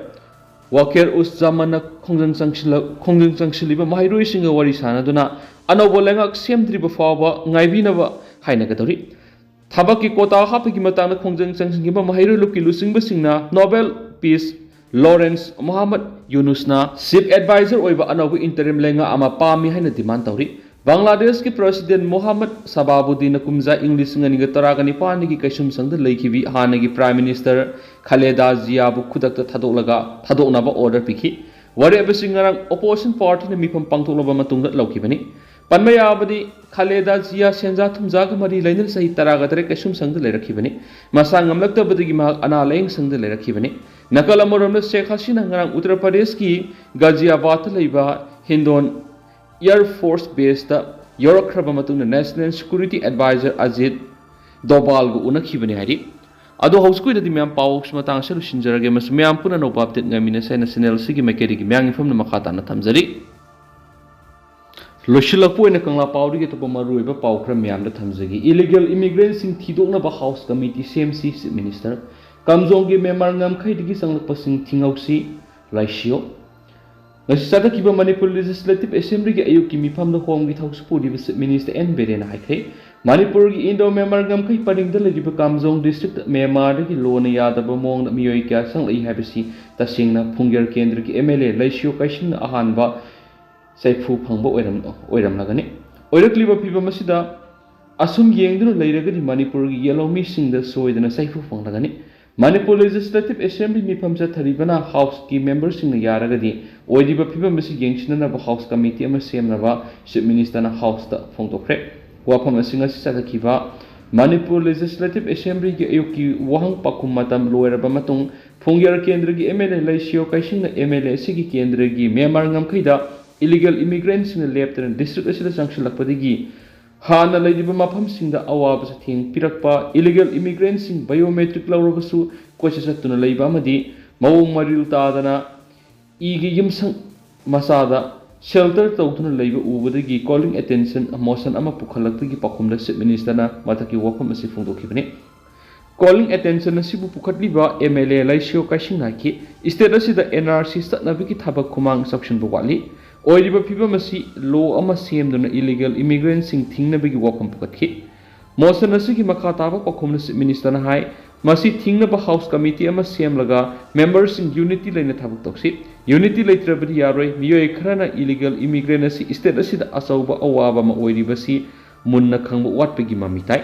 ꯋꯥꯀꯦꯔ ꯎꯁ ꯖꯃꯟꯅ ꯈꯣꯡꯖꯪ ꯆꯪꯁꯤꯜꯂ-, ꯈꯣꯡꯖꯪ ꯆꯪꯁꯤꯜꯂꯤꯕ ꯃꯍꯩꯔꯣꯏꯁꯤꯡꯒ ꯋꯥꯔꯤ ꯁꯥꯅꯗꯨꯅ ꯑꯅꯧꯕ ꯂꯩꯉꯥꯛ ꯁꯦꯝꯗ꯭ꯔꯤꯕ ꯐꯥꯎꯕ ꯉꯥꯏꯕꯤꯅꯕ ꯍꯥꯏꯅꯒꯗꯧꯔꯤ꯫ ꯊꯕꯛꯀꯤ quota ꯍꯥꯞꯄꯒꯤ ꯃꯇꯥꯡꯗ ꯈꯣꯡꯖꯪ ꯆꯪꯁꯤꯟꯈꯤꯕ ꯃꯍꯩꯔꯣꯏ ꯂꯨꯞꯀꯤ ꯂꯨꯆꯤꯡꯕꯁꯤꯡꯅ Nobel Peace Laureate Mohammad ꯌꯨꯅꯨꯁꯅ Chief Advisor ꯑꯣꯏꯕ ꯑꯅꯧꯕ interim ꯂꯩꯉꯥꯛ ꯑꯃ ꯄꯥꯝꯃꯤ ꯍꯥꯏꯅ demand ꯇꯧꯔꯤ꯫ ꯕꯪꯒ꯭ꯂꯥꯗꯦꯁꯀꯤ President ꯃꯣꯍꯝꯃꯗ ꯁꯕꯥꯕꯨꯗꯤꯟꯅ ꯀꯨꯝꯖꯥ ꯏꯪ ꯂꯤꯁꯤꯡ ꯑꯅꯤꯒ ꯇꯔꯥꯒ ꯅꯤꯄꯥꯟꯗꯒꯤ ꯀꯩꯁꯨꯝꯁꯪꯗ ꯂꯩꯈꯤꯕꯤ ꯍꯥꯟꯅꯒꯤ Prime Minister ꯈꯂꯦꯗꯥ ꯖꯤꯌꯥꯕꯨ ꯈꯨꯗꯛꯇ ꯊꯥꯗꯣꯛꯂꯒ, ꯊꯥꯗꯣꯛꯅꯕ order ꯄꯤꯈꯤ꯫ ꯋꯥꯔꯦꯞ ꯑꯁꯤ ꯉꯔꯥꯡ opposition partyꯅ ꯃꯤꯐꯝ ꯄꯥꯡꯊꯣꯛꯂꯕ ꯃꯇꯨꯡꯗ ꯂꯧꯈꯤꯕꯅꯤ꯫ ꯄꯟꯕ ꯌꯥꯕꯗꯤ, ꯈꯂꯦꯗꯥ ꯖꯤꯌꯥ ꯁꯦꯟꯖꯥ ꯊꯨꯝꯖꯥꯒ ꯃꯔꯤ ꯂꯩꯅꯅ ꯆꯍꯤ ꯇꯔꯥꯒ ꯇꯔꯦꯠ ꯀꯩꯁꯨꯝꯁꯪꯗ ꯂꯩꯔꯛꯈꯤꯕꯅꯤ꯫ ꯃꯁꯥ ꯉꯝꯂꯛꯇꯕꯗꯒꯤ ꯃꯍꯥꯛ ꯑꯅꯥ ꯂꯥꯌꯦꯡꯁꯪꯗ ꯂꯩꯔꯛꯈꯤꯕꯅꯤ꯫ ꯅꯥꯀꯜ ꯑꯃꯔꯣꯝꯗ, ꯁꯦꯈ ꯍꯁꯤꯅꯥ ꯉꯔꯥꯡ ꯎꯠꯇꯔ ꯄ꯭ꯔꯗꯦꯁꯀꯤ ꯒꯥꯖꯤꯌꯥꯕꯥꯗꯇ ꯂꯩꯕ ꯍꯤꯟꯗꯣꯟ Air Force Baseꯇ ꯌꯧꯔꯛꯈ꯭ꯔꯕ ꯃꯇꯨꯡꯗ National Security Advisor ꯑꯖꯤꯠ ꯗꯣꯚꯥꯜꯒ ꯎꯅꯈꯤꯕꯅꯤ ꯍꯥꯏꯔꯤ꯫ ꯑꯗꯣ ꯍꯧꯖꯤꯛꯀꯤ ꯑꯣꯏꯅꯗꯤ ꯃꯌꯥꯝ ꯄꯥꯎꯁꯤ ꯃꯇꯥꯡ ꯑꯁꯤꯗ ꯂꯣꯏꯁꯤꯟꯖꯔꯒꯦ꯫ ꯃꯁꯤ ꯃꯌꯥꯝ ꯄꯨꯟꯅ ꯑꯅꯧꯕ update ꯉꯥꯏꯃꯤꯟꯅꯁꯦ ꯍꯥꯏꯅ channel ꯑꯁꯤꯒꯤ ꯃꯥꯏꯀꯩꯗꯒꯤ ꯃꯌꯥꯝꯒꯤ ꯃꯐꯝꯗ ꯃꯈꯥ ꯇꯥꯅ ꯊꯝꯖꯔꯤ꯫ ꯂꯣꯏꯁꯤꯜꯂꯛꯄ ꯑꯣꯏꯅ ꯀꯪꯂꯥ ꯄꯥꯎꯗꯒꯤ ꯑꯇꯣꯞꯄ ꯃꯔꯨꯑꯣꯏꯕ ꯄꯥꯎ ꯈꯔ ꯃꯌꯥꯝꯗ ꯊꯝꯖꯒꯦ꯫ Illegal immigrantꯁꯤꯡ ꯊꯤꯗꯣꯛꯅꯕ House Committee ꯁꯦꯝꯁꯤ, Chief Minister꯫ ꯀꯥꯝꯖꯣꯡꯒꯤ ꯃ꯭ꯌꯥꯟꯃꯥꯔ ꯉꯝꯈꯩꯗꯒꯤ ꯆꯪꯂꯛꯄꯁꯤꯡ ꯊꯤꯡꯍꯧꯁꯤ, ꯂꯥꯏꯁꯤꯌꯣ꯫ ꯉꯁꯤ ꯆꯠꯊꯈꯤꯕ ꯃꯅꯤꯄꯨꯔ Legislative Assemblyꯒꯤ ꯑꯌꯨꯛꯀꯤ ꯃꯤꯐꯝꯗ ꯍꯣꯝꯒꯤ ꯊꯧꯁꯤ ꯄꯨꯔꯤꯕ Chief Minister ꯑꯦꯟ ꯕꯤꯔꯦꯟꯅ ꯍꯥꯏꯈ꯭ꯔꯦ, ꯃꯅꯤꯄꯨꯔꯒꯤ Indo Myanmar ꯉꯝꯈꯩ ꯄꯔꯤꯡꯗ ꯂꯩꯔꯤꯕ ꯀꯥꯝꯖꯣꯡ districtꯇ ꯃ꯭ꯌꯥꯟꯃꯥꯔꯗꯒꯤ ꯂꯣꯟꯅ ꯌꯥꯗꯕ ꯃꯑꯣꯡꯗ ꯃꯤꯑꯣꯏ ꯀꯌꯥ ꯆꯪꯂꯛꯏ ꯍꯥꯏꯕꯁꯤ ꯇꯁꯦꯡꯅ ꯐꯨꯡꯒꯦꯔ ꯀꯦꯟꯗ꯭ꯔꯒꯤ MLA ꯂꯩꯁꯤꯌꯣ ꯀꯩꯁꯤꯡꯅ ꯑꯍꯥꯟꯕ ꯆꯩꯐꯨ ꯐꯪꯕ ꯑꯣꯏꯔꯝ-, ꯑꯣꯏꯔꯝꯂꯒꯅꯤ꯫ ꯑꯣꯏꯔꯛꯂꯤꯕ ꯐꯤꯕꯝ ꯑꯁꯤꯗ ꯑꯁꯨꯝ ꯌꯦꯡꯗꯨꯅ ꯂꯩꯔꯒꯗꯤ ꯃꯅꯤꯄꯨꯔꯒꯤ ꯌꯦꯜꯍꯧꯃꯤꯁꯤꯡꯗ ꯁꯣꯏꯗꯅ ꯆꯩꯐꯨ ꯐꯪꯂꯒꯅꯤ꯫ ꯃꯅꯤꯄꯨꯔ Legislative Assembly ꯃꯤꯐꯝ ꯆꯠꯊꯔꯤꯕꯅ Houseꯀꯤ memberꯁꯤꯡꯅ ꯌꯥꯔꯒꯗꯤ ꯑꯣꯏꯔꯤꯕ ꯐꯤꯕꯝ ꯑꯁꯤ ꯌꯦꯡꯁꯤꯟꯅꯅꯕ House Committee ꯑꯃ ꯁꯦꯝꯅꯕ Chief Ministerꯅ Houseꯇ ꯐꯣꯡꯗꯣꯛꯈ꯭ꯔꯦ꯫ ꯋꯥꯐꯝ ꯑꯁꯤ ꯉꯁꯤ ꯆꯠꯊꯈꯤꯕ ꯃꯅꯤꯄꯨꯔ ꯂꯦꯖꯤꯁꯂꯦꯇꯤꯚ ꯑꯦꯁꯦꯝꯕ꯭ꯂꯤꯒꯤ ꯑꯌꯨꯛꯀꯤ ꯋꯥꯍꯪ ꯄꯥꯎꯈꯨꯝ ꯃꯇꯝ ꯂꯣꯏꯔꯕ ꯃꯇꯨꯡ, ꯐꯨꯡꯌꯥꯔ ꯀꯦꯟꯗ꯭ꯔꯒꯤ ꯑꯦꯝ ꯑꯦꯜ ꯑꯦ ꯂꯩꯁꯤꯌꯣ ꯀꯥꯏꯁꯤꯡꯅ ꯑꯦꯝ ꯑꯦꯜ ꯑꯦ ꯑꯁꯤꯒꯤ ꯀꯦꯟꯗ꯭ꯔꯒꯤ ꯃ꯭ꯌꯥꯟꯃꯥꯔ ꯉꯝꯈꯩꯗ ꯏꯂꯤꯒꯦꯜ ꯏꯃꯤꯒ꯭ꯔꯦꯟꯁꯤꯡꯅ ꯂꯦꯞꯇꯅ ꯗꯤꯁꯇ꯭ꯔꯤꯛ ꯑꯁꯤꯗ ꯆꯪꯁꯤꯜꯂꯛꯄꯗꯒꯤ ꯍꯥꯟꯅ ꯂꯩꯔꯤꯕ ꯃꯐꯝꯁꯤꯡꯗ ꯑꯋꯥꯕ ꯆꯩꯊꯦꯡ ꯄꯤꯔꯛꯄ, ꯏꯂꯤꯒꯦꯜ ꯏꯃꯤꯒ꯭ꯔꯦꯟꯁꯤꯡ ꯕꯥꯏꯑꯣꯃꯦꯇ꯭ꯔꯤꯛ ꯂꯧꯔꯕꯁꯨ ꯀꯣꯏꯆꯠ ꯆꯠꯇꯨꯅ ꯂꯩꯕ ꯑꯃꯗꯤ ꯃꯑꯣꯡ ꯃꯔꯤꯜ ꯇꯥꯗꯅ ꯏꯒꯤ ꯌꯨꯝꯁꯪ ꯃꯆꯥꯗ ꯁꯦꯜꯇꯔ ꯇꯧꯗꯨꯅ ꯂꯩꯕ ꯎꯕꯗꯒꯤ ꯀꯣꯂꯤꯡ ꯑꯦꯇꯦꯟꯁꯟ ꯃꯣꯁꯟ ꯑꯃ ꯄꯨꯈꯠꯂꯛꯄꯒꯤ ꯄꯥꯎꯈꯨꯝꯗ ꯆꯤꯐ ꯃꯤꯅꯤꯁꯇꯔꯅ ꯃꯊꯛꯀꯤ ꯋꯥꯐꯝ ꯑꯁꯤ ꯐꯣꯡꯗꯣꯛꯈꯤꯕꯅꯤ꯫ ꯀꯣꯂꯤꯡ ꯑꯦꯇꯦꯟꯁꯟ ꯑꯁꯤꯕꯨ ꯄꯨꯈꯠꯂꯤꯕ ꯑꯦꯝ ꯑꯦꯜ ꯑꯦ ꯂꯩꯁꯤꯌꯣ ꯀꯥꯏꯁꯤꯡꯅ ꯍꯥꯏꯈꯤ, ꯏꯁꯇꯦꯠ ꯑꯁꯤꯗ ꯑꯦꯟ ꯑꯥꯔ ꯁꯤ ꯆꯠꯅꯕꯒꯤ ꯊꯕꯛ ꯈꯨꯃꯥꯡ ꯆꯥꯎꯁꯤꯟꯕ ꯋꯥꯠꯂꯤ꯫ ꯑꯣꯏꯔꯤꯕ ꯐꯤꯕꯝ ꯑꯁꯤ ꯂꯣ ꯑꯃ ꯁꯦꯝꯗꯨꯅ ꯏꯂꯤꯒꯦꯜ ꯏꯃꯤꯒ꯭ꯔꯦꯟꯁꯤꯡ ꯊꯤꯡꯅꯕꯒꯤ ꯋꯥꯐꯝ ꯄꯨꯈꯠꯈꯤ꯫ ꯃꯣꯁꯟ ꯑꯁꯤꯒꯤ ꯃꯈꯥ ꯇꯥꯕ ꯄꯥꯎꯈꯨꯝꯅ ꯆꯤꯐ ꯃꯤꯅꯤꯁꯇꯔꯅ ꯍꯥꯏ, ꯃꯁꯤ ꯊꯤꯡꯅꯕ ꯍꯥꯎꯁ ꯀꯃꯤꯇꯤ ꯑꯃ ꯁꯦꯝꯂꯒ ꯃꯦꯝꯕꯔꯁꯤꯡ ꯌꯨꯅꯤꯇꯤ ꯂꯩꯅ ꯊꯕꯛ ꯇꯧꯁꯤ꯫ ꯌꯨꯅꯤꯇꯤ ꯂꯩꯇ꯭ꯔꯕꯗꯤ ꯌꯥꯔꯣꯏ꯫ ꯃꯤꯑꯣꯏ ꯈꯔꯅ ꯏꯂꯤꯒꯦꯜ ꯏꯃꯤꯒ꯭ꯔꯦꯟ ꯑꯁꯤ ꯏꯁꯇꯦꯠ ꯑꯁꯤꯗ ꯑꯆꯧꯕ ꯑꯋꯥꯕ ꯑꯃ ꯑꯣꯏꯔꯤꯕꯁꯤ ꯃꯨꯟꯅ ꯈꯪꯕ ꯋꯥꯠꯄꯒꯤ ꯃꯃꯤ ꯇꯥꯏ꯫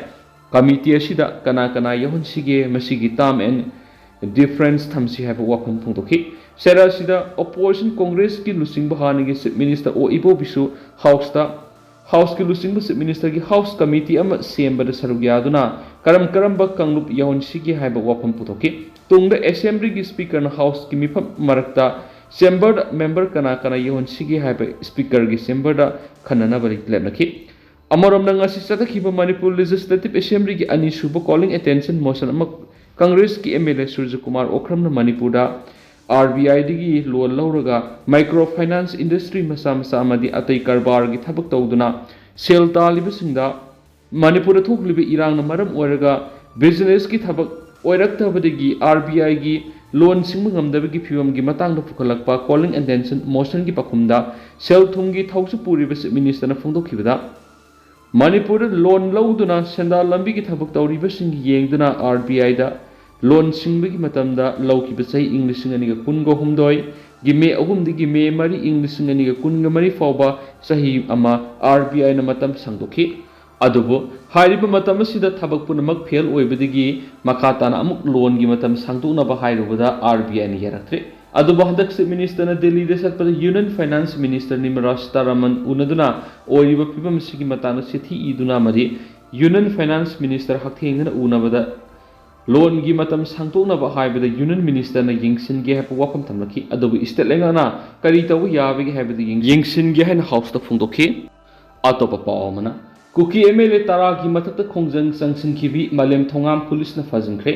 ꯀꯃꯤꯇꯤ ꯑꯁꯤꯗ ꯀꯅꯥ ꯀꯅꯥ ꯌꯥꯎꯍꯟꯁꯤꯒꯦ, ꯃꯁꯤꯒꯤ ꯇꯥꯝ ꯑꯦꯟ ꯗꯤꯐꯔꯦꯟꯁ ꯊꯝꯁꯤ ꯍꯥꯏꯕ ꯋꯥꯐꯝ ꯐꯣꯡꯗꯣꯛꯈꯤ꯫ ꯆꯩꯔꯥꯛ ꯑꯁꯤꯗ ꯑꯣꯄꯣꯖꯤꯁꯟ ꯀꯣꯡꯒ꯭ꯔꯦꯁꯀꯤ ꯂꯨꯆꯤꯡꯕ ꯍꯥꯟꯅꯒꯤ ꯆꯤꯐ ꯃꯤꯅꯤꯁꯇꯔ ꯑꯣ ꯏꯕꯣꯕꯤꯁꯨ ꯍꯥꯎꯁꯇ ꯍꯥꯎꯁꯀꯤ ꯂꯨꯆꯤꯡꯕ ꯆꯤꯐ ꯃꯤꯅꯤꯁꯇꯔꯒꯤ ꯍꯥꯎꯁ ꯀꯃꯤꯇꯤ ꯑꯃ ꯁꯦꯝꯕꯗ ꯁꯔꯨꯛ ꯌꯥꯗꯨꯅ ꯀꯔꯝ ꯀꯔꯝꯕ ꯀꯥꯡꯂꯨꯞ ꯌꯥꯎꯍꯟꯁꯤꯒꯦ ꯍꯥꯏꯕ ꯋꯥꯐꯝ ꯄꯨꯊꯣꯛꯈꯤ꯫ ꯇꯨꯡꯗ ꯑꯦꯁꯦꯝꯕ꯭ꯂꯤꯒꯤ ꯁ꯭ꯄꯤꯀꯔꯅ ꯍꯥꯎꯁꯀꯤ ꯃꯤꯐꯝ ꯃꯔꯛꯇ ꯆꯦꯝꯕꯔꯗ ꯃꯦꯝꯕꯔ ꯀꯅꯥ ꯀꯅꯥ ꯌꯥꯎꯍꯟꯁꯤꯒꯦ ꯍꯥꯏꯕ ꯁ꯭ꯄꯤꯀꯔꯒꯤ ꯆꯦꯝꯕꯔꯗ ꯈꯟꯅꯅꯕ ꯂꯦꯞꯅꯈꯤ꯫ ꯑꯃꯔꯣꯝꯗ, ꯉꯁꯤ ꯆꯠꯊꯈꯤꯕ ꯃꯅꯤꯄꯨꯔ ꯂꯦꯖꯤꯁꯂꯦꯇꯤꯚ ꯑꯦꯁꯦꯝꯕ꯭ꯂꯤꯒꯤ ꯑꯅꯤꯁꯨꯕ ꯀꯣꯂꯤꯡ ꯑꯦꯇꯦꯟꯁꯟ ꯃꯣꯁꯟ ꯑꯃ ꯀꯪꯒ꯭ꯔꯦꯁꯀꯤ ꯑꯦꯝ ꯑꯦꯜ ꯑꯦ ꯁꯨꯔꯖꯀꯨꯃꯥꯔ ꯑꯣꯈ꯭ꯔꯝꯅ ꯃꯅꯤꯄꯨꯔꯗ ꯑꯥꯔ ꯕꯤ ꯑꯥꯏꯗꯒꯤ ꯂꯣꯟ ꯂꯧꯔꯒ ꯃꯥꯏꯀ꯭ꯔꯣ ꯐꯥꯏꯅꯥꯟꯁ ꯏꯟꯗꯁꯇ꯭ꯔꯤ ꯃꯆꯥ ꯃꯆꯥ ꯑꯃꯗꯤ ꯑꯇꯩ ꯀꯔꯕꯥꯔꯒꯤ ꯊꯕꯛ ꯇꯧꯗꯨꯅ ꯁꯦꯜ ꯇꯥꯜꯂꯤꯕꯁꯤꯡꯗ ꯃꯅꯤꯄꯨꯔꯗ ꯊꯣꯛꯂꯤꯕ ꯏꯔꯥꯡꯅ ꯃꯔꯝ ꯑꯣꯏꯔꯒ ꯕꯤꯖꯤꯅꯦꯁꯀꯤ ꯊꯕꯛ ꯑꯣꯏꯔꯛꯇꯕꯗꯒꯤ ꯑꯥꯔ ꯕꯤ ꯑꯥꯏꯒꯤ ꯂꯣꯟ ꯁꯤꯡꯕ ꯉꯝꯗꯕꯒꯤ ꯐꯤꯕꯝꯒꯤ ꯃꯇꯥꯡꯗ ꯄꯨꯈꯠꯂꯛꯄ ꯀꯣꯂꯤꯡ ꯑꯦꯇꯦꯟꯁꯟ ꯃꯣꯁꯟꯒꯤ ꯄꯥꯎꯈꯨꯝꯗ ꯁꯦꯜ ꯊꯨꯝꯒꯤ ꯊꯧꯁꯨ ꯄꯨꯔꯤꯕ ꯆꯤꯐ ꯃꯤꯅꯤꯁꯇꯔꯅ ꯐꯣꯡꯗꯣꯛꯈꯤꯕꯗ, ꯃꯅꯤꯄꯨꯔꯗ ꯂꯣꯟ ꯂꯧꯗꯨꯅ ꯁꯦꯟꯗꯥꯟ ꯂꯝꯕꯤꯒꯤ ꯊꯕꯛ ꯇꯧꯔꯤꯕꯁꯤꯡ ꯌꯦꯡꯗꯨꯅ ꯑꯥꯔ ꯕꯤ ꯑꯥꯏꯗ ꯂꯣꯟ ꯁꯤꯡꯕꯒꯤ ꯃꯇꯝꯗ ꯂꯧꯈꯤꯕ ꯆꯍꯤ ꯏꯪ ꯂꯤꯁꯤꯡ ꯑꯅꯤꯒ ꯀꯨꯟꯒ ꯍꯨꯝꯗꯣꯏꯒꯤ ꯃꯦ ꯑꯍꯨꯝꯗꯒꯤ ꯃꯦ ꯃꯔꯤ ꯏꯪ ꯂꯤꯁꯤꯡ ꯑꯅꯤꯒ ꯀꯨꯟꯒ ꯃꯔꯤ ꯐꯥꯎꯕ ꯆꯍꯤ ꯑꯃ ꯑꯥꯔ ꯕꯤ ꯑꯥꯏꯅ ꯃꯇꯝ ꯁꯥꯡꯗꯣꯛꯈꯤ꯫ ꯑꯗꯨꯕꯨ ꯍꯥꯏꯔꯤꯕ ꯃꯇꯝ ꯑꯁꯤꯗ ꯊꯕꯛ ꯄꯨꯝꯅꯃꯛ ꯐꯦꯜ ꯑꯣꯏꯕꯗꯒꯤ ꯃꯈꯥ ꯇꯥꯅ ꯑꯃꯨꯛ ꯂꯣꯟꯒꯤ ꯃꯇꯝ ꯁꯥꯡꯗꯣꯛꯅꯕ ꯍꯥꯏꯔꯨꯕꯗ ꯑꯥꯔ ꯕꯤ ꯑꯥꯏꯅ ꯌꯥꯔꯛꯇ꯭ꯔꯦ꯫ ꯑꯗꯨꯕꯨ ꯍꯟꯗꯛ ꯆꯤꯐ ꯃꯤꯅꯤꯁꯇꯔꯅ ꯗꯦꯜꯂꯤꯗ ꯆꯠꯄꯗ union finance minister Nirmala Sitharaman ꯎꯅꯗꯨꯅ ꯑꯣꯏꯔꯤꯕ ꯐꯤꯕꯝ ꯑꯁꯤꯒꯤ ꯃꯇꯥꯡꯗ ꯆꯤꯊꯤ ꯏꯗꯨꯅ ꯑꯃꯗꯤ Union Finance Minister ꯍꯛꯊꯦꯡꯅꯅ ꯎꯅꯕꯗ ꯂꯣꯟꯒꯤ ꯃꯇꯝ ꯁꯥꯡꯗꯣꯛꯅꯕ ꯍꯥꯏꯕꯗ Union Ministerꯅ ꯌꯦꯡꯁꯤꯟꯒꯦ ꯍꯥꯏꯕ ꯋꯥꯐꯝ ꯊꯝꯂꯛꯈꯤ꯫ ꯑꯗꯨꯕꯨ state ꯂꯩꯉꯥꯛꯅ ꯀꯔꯤ ꯇꯧꯕ ꯌꯥꯕꯒꯦ ꯍꯥꯏꯕꯗꯨ ꯌꯦꯡ-, ꯌꯦꯡꯁꯤꯟꯒꯦ ꯍꯥꯏꯅ Houseꯇ ꯐꯣꯡꯗꯣꯛꯈꯤ꯫ ꯑꯇꯣꯞꯄ ꯄꯥꯎ ꯑꯃꯅ, ꯀꯨꯀꯤ MLA ꯇꯔꯥꯒꯤ ꯃꯊꯛꯇ ꯈꯣꯡꯖꯪ ꯆꯪꯁꯤꯟꯈꯤꯕꯤ ꯃꯥꯂꯦꯝ ꯊꯣꯉꯥꯝ ꯄꯨꯂꯤꯁꯅ ꯐꯥꯖꯤꯟꯈ꯭ꯔꯦ꯫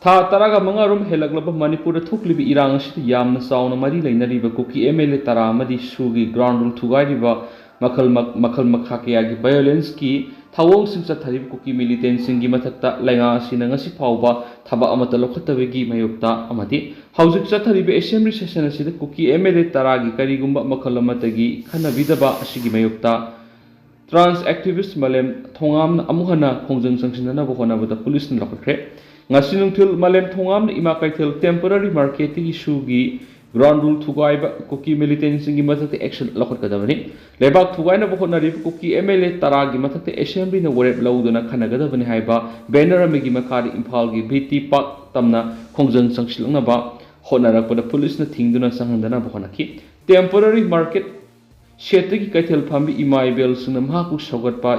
ꯊꯥ ꯇꯔꯥꯒ ꯃꯉꯥ ꯔꯣꯝ ꯍꯦꯜꯂꯛꯂꯕ ꯃꯅꯤꯄꯨꯔꯗ ꯊꯣꯛꯂꯤꯕ ꯏꯔꯥꯡ ꯑꯁꯤꯗ ꯌꯥꯝꯅ ꯆꯥꯎꯅ ꯃꯔꯤ ꯂꯩꯅꯔꯤꯕ ꯀꯨꯀꯤ MLA ꯇꯔꯥ ꯑꯃꯗꯤ ꯁꯨꯒꯤ ground rule ꯊꯨꯒꯥꯏꯔꯤꯕ ꯃꯈꯜ ꯃ-, ꯃꯈꯜ ꯃꯈꯥ ꯀꯌꯥꯒꯤ violenceꯀꯤ ꯊꯧꯑꯣꯡꯁꯤꯡ ꯆꯠꯊꯔꯤꯕ ꯀꯨꯀꯤ militantꯁꯤꯡꯒꯤ ꯃꯊꯛꯇ ꯂꯩꯉꯥꯛ ꯑꯁꯤꯅ ꯉꯁꯤ ꯐꯥꯎꯕ ꯊꯕꯛ ꯑꯃꯠꯇ ꯂꯧꯈꯠꯇꯕꯒꯤ ꯃꯥꯌꯣꯛꯇ ꯑꯃꯗꯤ ꯍꯧꯖꯤꯛ ꯆꯠꯊꯔꯤꯕ assembly session ꯑꯁꯤꯗ ꯀꯨꯀꯤ MLA ꯇꯔꯥꯒꯤ ꯀꯔꯤꯒꯨꯝꯕ ꯃꯈꯜ ꯑꯃꯠꯇꯒꯤ ꯈꯟꯅꯕꯤꯗꯕ ꯑꯁꯤꯒꯤ ꯃꯥꯌꯣꯛꯇ trans activist ꯃꯥꯂꯦꯝ ꯊꯣꯉꯥꯝꯅ ꯑꯃꯨꯛ ꯍꯟꯅ ꯈꯣꯡꯖꯪ ꯆꯪꯁꯤꯟꯅꯅꯕ ꯍꯣꯠꯅꯕꯗ ꯄꯨꯂꯤꯁꯅ ꯂꯧꯈꯠꯈ꯭ꯔꯦ꯫ ꯉꯁꯤ ꯅꯨꯡꯊꯤꯜ ꯃꯥꯂꯦꯝ ꯊꯣꯉꯥꯝꯅ ꯏꯃꯥ ꯀꯩꯊꯦꯜ temporary marketꯇꯒꯤ ꯁꯨꯒꯤ ground rule ꯊꯨꯒꯥꯏꯕ ꯀꯨꯀꯤ militantꯁꯤꯡꯒꯤ ꯃꯊꯛꯇ action ꯂꯧꯈꯠꯀꯗꯕꯅꯤ꯫ ꯂꯩꯕꯥꯛ ꯊꯨꯒꯥꯏꯅꯕ ꯍꯣꯠꯅꯔꯤꯕ ꯀꯨꯀꯤ MLA ꯇꯔꯥꯒꯤ ꯃꯊꯛꯇ assemblyꯅ ꯋꯥꯔꯦꯞ ꯂꯧꯗꯨꯅ ꯈꯟꯅꯒꯗꯕꯅꯤ ꯍꯥꯏꯕ banner ꯑꯃꯒꯤ ꯃꯈꯥꯗ ꯏꯝꯐꯥꯜꯒꯤ ꯕꯤ ꯇꯤ ꯄꯥꯛ ꯇꯝꯅ ꯈꯣꯡꯖꯪ ꯆꯪꯁꯤꯜꯂꯛꯅꯕ ꯍꯣꯠꯅꯔꯛꯄꯗ ꯄꯨꯂꯤꯁꯅ ꯊꯤꯡꯗꯨꯅ ꯆꯪꯍꯟꯗꯅꯕ ꯍꯣꯠꯅꯈꯤ꯫ Temporary market shedꯇꯒꯤ ꯀꯩꯊꯦꯜ ꯐꯝꯕꯤ ꯏꯃꯥ ꯏꯕꯦꯜꯁꯤꯡꯅ ꯃꯍꯥꯛꯄꯨ ꯁꯧꯒꯠꯄ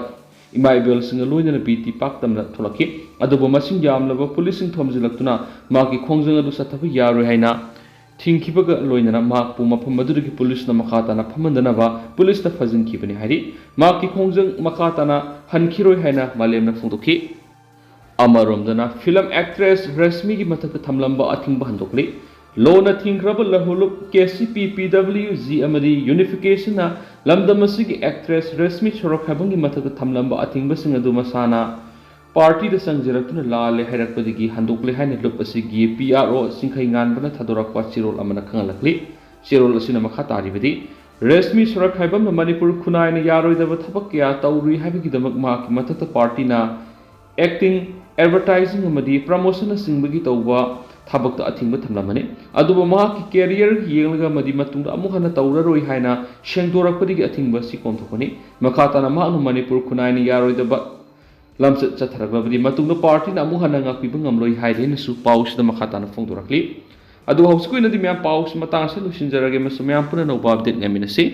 ꯏꯃꯥ ꯏꯕꯦꯜꯁꯤꯡꯒ ꯂꯣꯏꯅꯅ ꯕꯤ ꯇꯤ ꯄꯥꯛ ꯇꯝꯅ ꯊꯣꯛꯂꯛꯈꯤ꯫ ꯑꯗꯨꯕꯨ ꯃꯁꯤꯡ ꯌꯥꯝꯂꯕ ꯄꯨꯂꯤꯁꯁꯤꯡ ꯊꯣꯝꯖꯤꯜꯂꯛꯇꯨꯅ ꯃꯍꯥꯛꯀꯤ ꯈꯣꯡꯖꯪ ꯑꯗꯨ ꯆꯠꯊꯕ ꯌꯥꯔꯣꯏ ꯍꯥꯏꯅ ꯊꯤꯡꯈꯤꯕꯒ ꯂꯣꯏꯅꯅ ꯃꯍꯥꯛꯄꯨ ꯃꯐꯝ ꯑꯗꯨꯗꯒꯤ ꯄꯨꯂꯤꯁꯅ ꯃꯈꯥ ꯇꯥꯅ ꯐꯝꯍꯟꯗꯅꯕ ꯄꯨꯂꯤꯁꯅ ꯐꯥꯖꯤꯟꯈꯤꯕꯅꯤ ꯍꯥꯏꯔꯤ꯫ ꯃꯍꯥꯛꯀꯤ ꯈꯣꯡꯖꯪ ꯃꯈꯥ ꯇꯥꯅ ꯍꯟꯈꯤꯔꯣꯏ ꯍꯥꯏꯅ ꯃꯥꯂꯦꯝꯅ ꯐꯣꯡꯗꯣꯛꯈꯤ꯫ ꯑꯃꯔꯣꯝꯗꯅ film actress ꯔꯦꯁꯃꯤꯒꯤ ꯃꯊꯛꯇ ꯊꯝꯂꯝꯕ ꯑꯊꯤꯡꯕ ꯍꯟꯗꯣꯛꯂꯤ꯫ ꯂꯣꯅ ꯊꯤꯡꯈ꯭ꯔꯕ ꯂꯍꯨꯂꯨꯞ, ꯀꯦ ꯁꯤ ꯄꯤ, ꯄꯤ ꯗꯕ꯭ꯂꯤꯎ ꯖꯤ ꯑꯃꯗꯤ ꯌꯨꯅꯤꯐꯤꯀꯦꯁꯟꯅ ꯂꯝꯗꯝ ꯑꯁꯤꯒꯤ actress ꯔꯦꯁꯃꯤ ꯁꯣꯔꯣꯛꯈꯥꯏꯕꯝꯒꯤ ꯃꯊꯛꯇ ꯊꯝꯂꯝꯕ ꯑꯊꯤꯡꯕꯁꯤꯡ ꯑꯗꯨ ꯃꯁꯥꯅ ꯄꯥꯔꯇꯤꯗ ꯆꯪꯖꯔꯛꯇꯨꯅ ꯂꯥꯜꯂꯦ ꯍꯥꯏꯔꯛꯄꯗꯒꯤ ꯍꯟꯗꯣꯛꯂꯦ ꯍꯥꯏꯅ ꯂꯨꯞ ꯑꯁꯤꯒꯤ ꯄꯤ ꯑꯥꯔ ꯑꯣ ꯆꯤꯡꯈꯩ ꯉꯥꯟꯕꯅ ꯊꯥꯗꯣꯔꯛꯄ ꯆꯦꯔꯣꯜ ꯑꯃꯅ ꯈꯪꯍꯜꯂꯛꯂꯤ꯫ ꯆꯦꯔꯣꯜ ꯑꯁꯤꯅ ꯃꯈꯥ ꯇꯥꯔꯤꯕꯗꯤ, ꯔꯦꯁꯃꯤ ꯁꯣꯔꯣꯛꯈꯥꯏꯕꯝꯅ ꯃꯅꯤꯄꯨꯔ ꯈꯨꯟꯅꯥꯏꯅ ꯌꯥꯔꯣꯏꯗꯕ ꯊꯕꯛ ꯀꯌꯥ ꯇꯧꯔꯨꯏ ꯍꯥꯏꯕꯒꯤꯗꯃꯛ ꯃꯍꯥꯛꯀꯤ ꯃꯊꯛꯇ ꯄꯥꯔꯇꯤꯅ acting, advertising ꯑꯃꯗꯤ promotionꯅꯆꯤꯡꯕꯒꯤ ꯇꯧꯕ ꯊꯕꯛꯇ ꯑꯊꯤꯡꯕ ꯊꯝꯂꯝꯕꯅꯤ꯫ ꯑꯗꯨꯕꯨ ꯃꯍꯥꯛꯀꯤ career ꯌꯦꯡꯂꯒ ꯑꯃꯗꯤ ꯃꯇꯨꯡꯗ ꯑꯃꯨꯛ ꯍꯟꯅ ꯇꯧꯔꯔꯣꯏ ꯍꯥꯏꯅ ꯁꯦꯡꯗꯣꯔꯛꯄꯗꯒꯤ ꯑꯊꯤꯡꯕ ꯑꯁꯤ ꯀꯣꯝꯊꯣꯛꯄꯅꯤ꯫ ꯃꯈꯥ ꯇꯥꯅ ꯃꯍꯥꯛꯅ ꯃꯅꯤꯄꯨꯔ ꯈꯨꯟꯅꯥꯏꯅ ꯌꯥꯔꯣꯏꯗꯕ ꯂꯝꯆꯠ ꯆꯠꯊꯔꯛꯂꯕꯗꯤ ꯃꯇꯨꯡꯗ ꯄꯥꯔꯇꯤꯅ ꯑꯃꯨꯛ ꯍꯟꯅ ꯉꯥꯛꯄꯤꯕ ꯉꯝꯂꯣꯏ ꯍꯥꯏꯔꯤ ꯍꯥꯏꯅꯁꯨ ꯄꯥꯎꯁꯤꯗ ꯃꯈꯥ ꯇꯥꯅ ꯐꯣꯡꯗꯣꯔꯛꯂꯤ꯫ ꯑꯗꯨ ꯍꯧꯖꯤꯛꯀꯤ ꯑꯣꯏꯅꯗꯤ ꯃꯌꯥꯝ ꯄꯥꯎꯁꯤ ꯃꯇꯥꯡ ꯑꯁꯤꯗ ꯂꯣꯏꯁꯤꯟꯖꯔꯒꯦ ꯑꯃꯁꯨꯡ ꯃꯌꯥꯝ ꯄꯨꯟꯅ ꯑꯅꯧꯕ update ꯉꯥꯏꯃꯤꯟꯅꯁꯤ꯫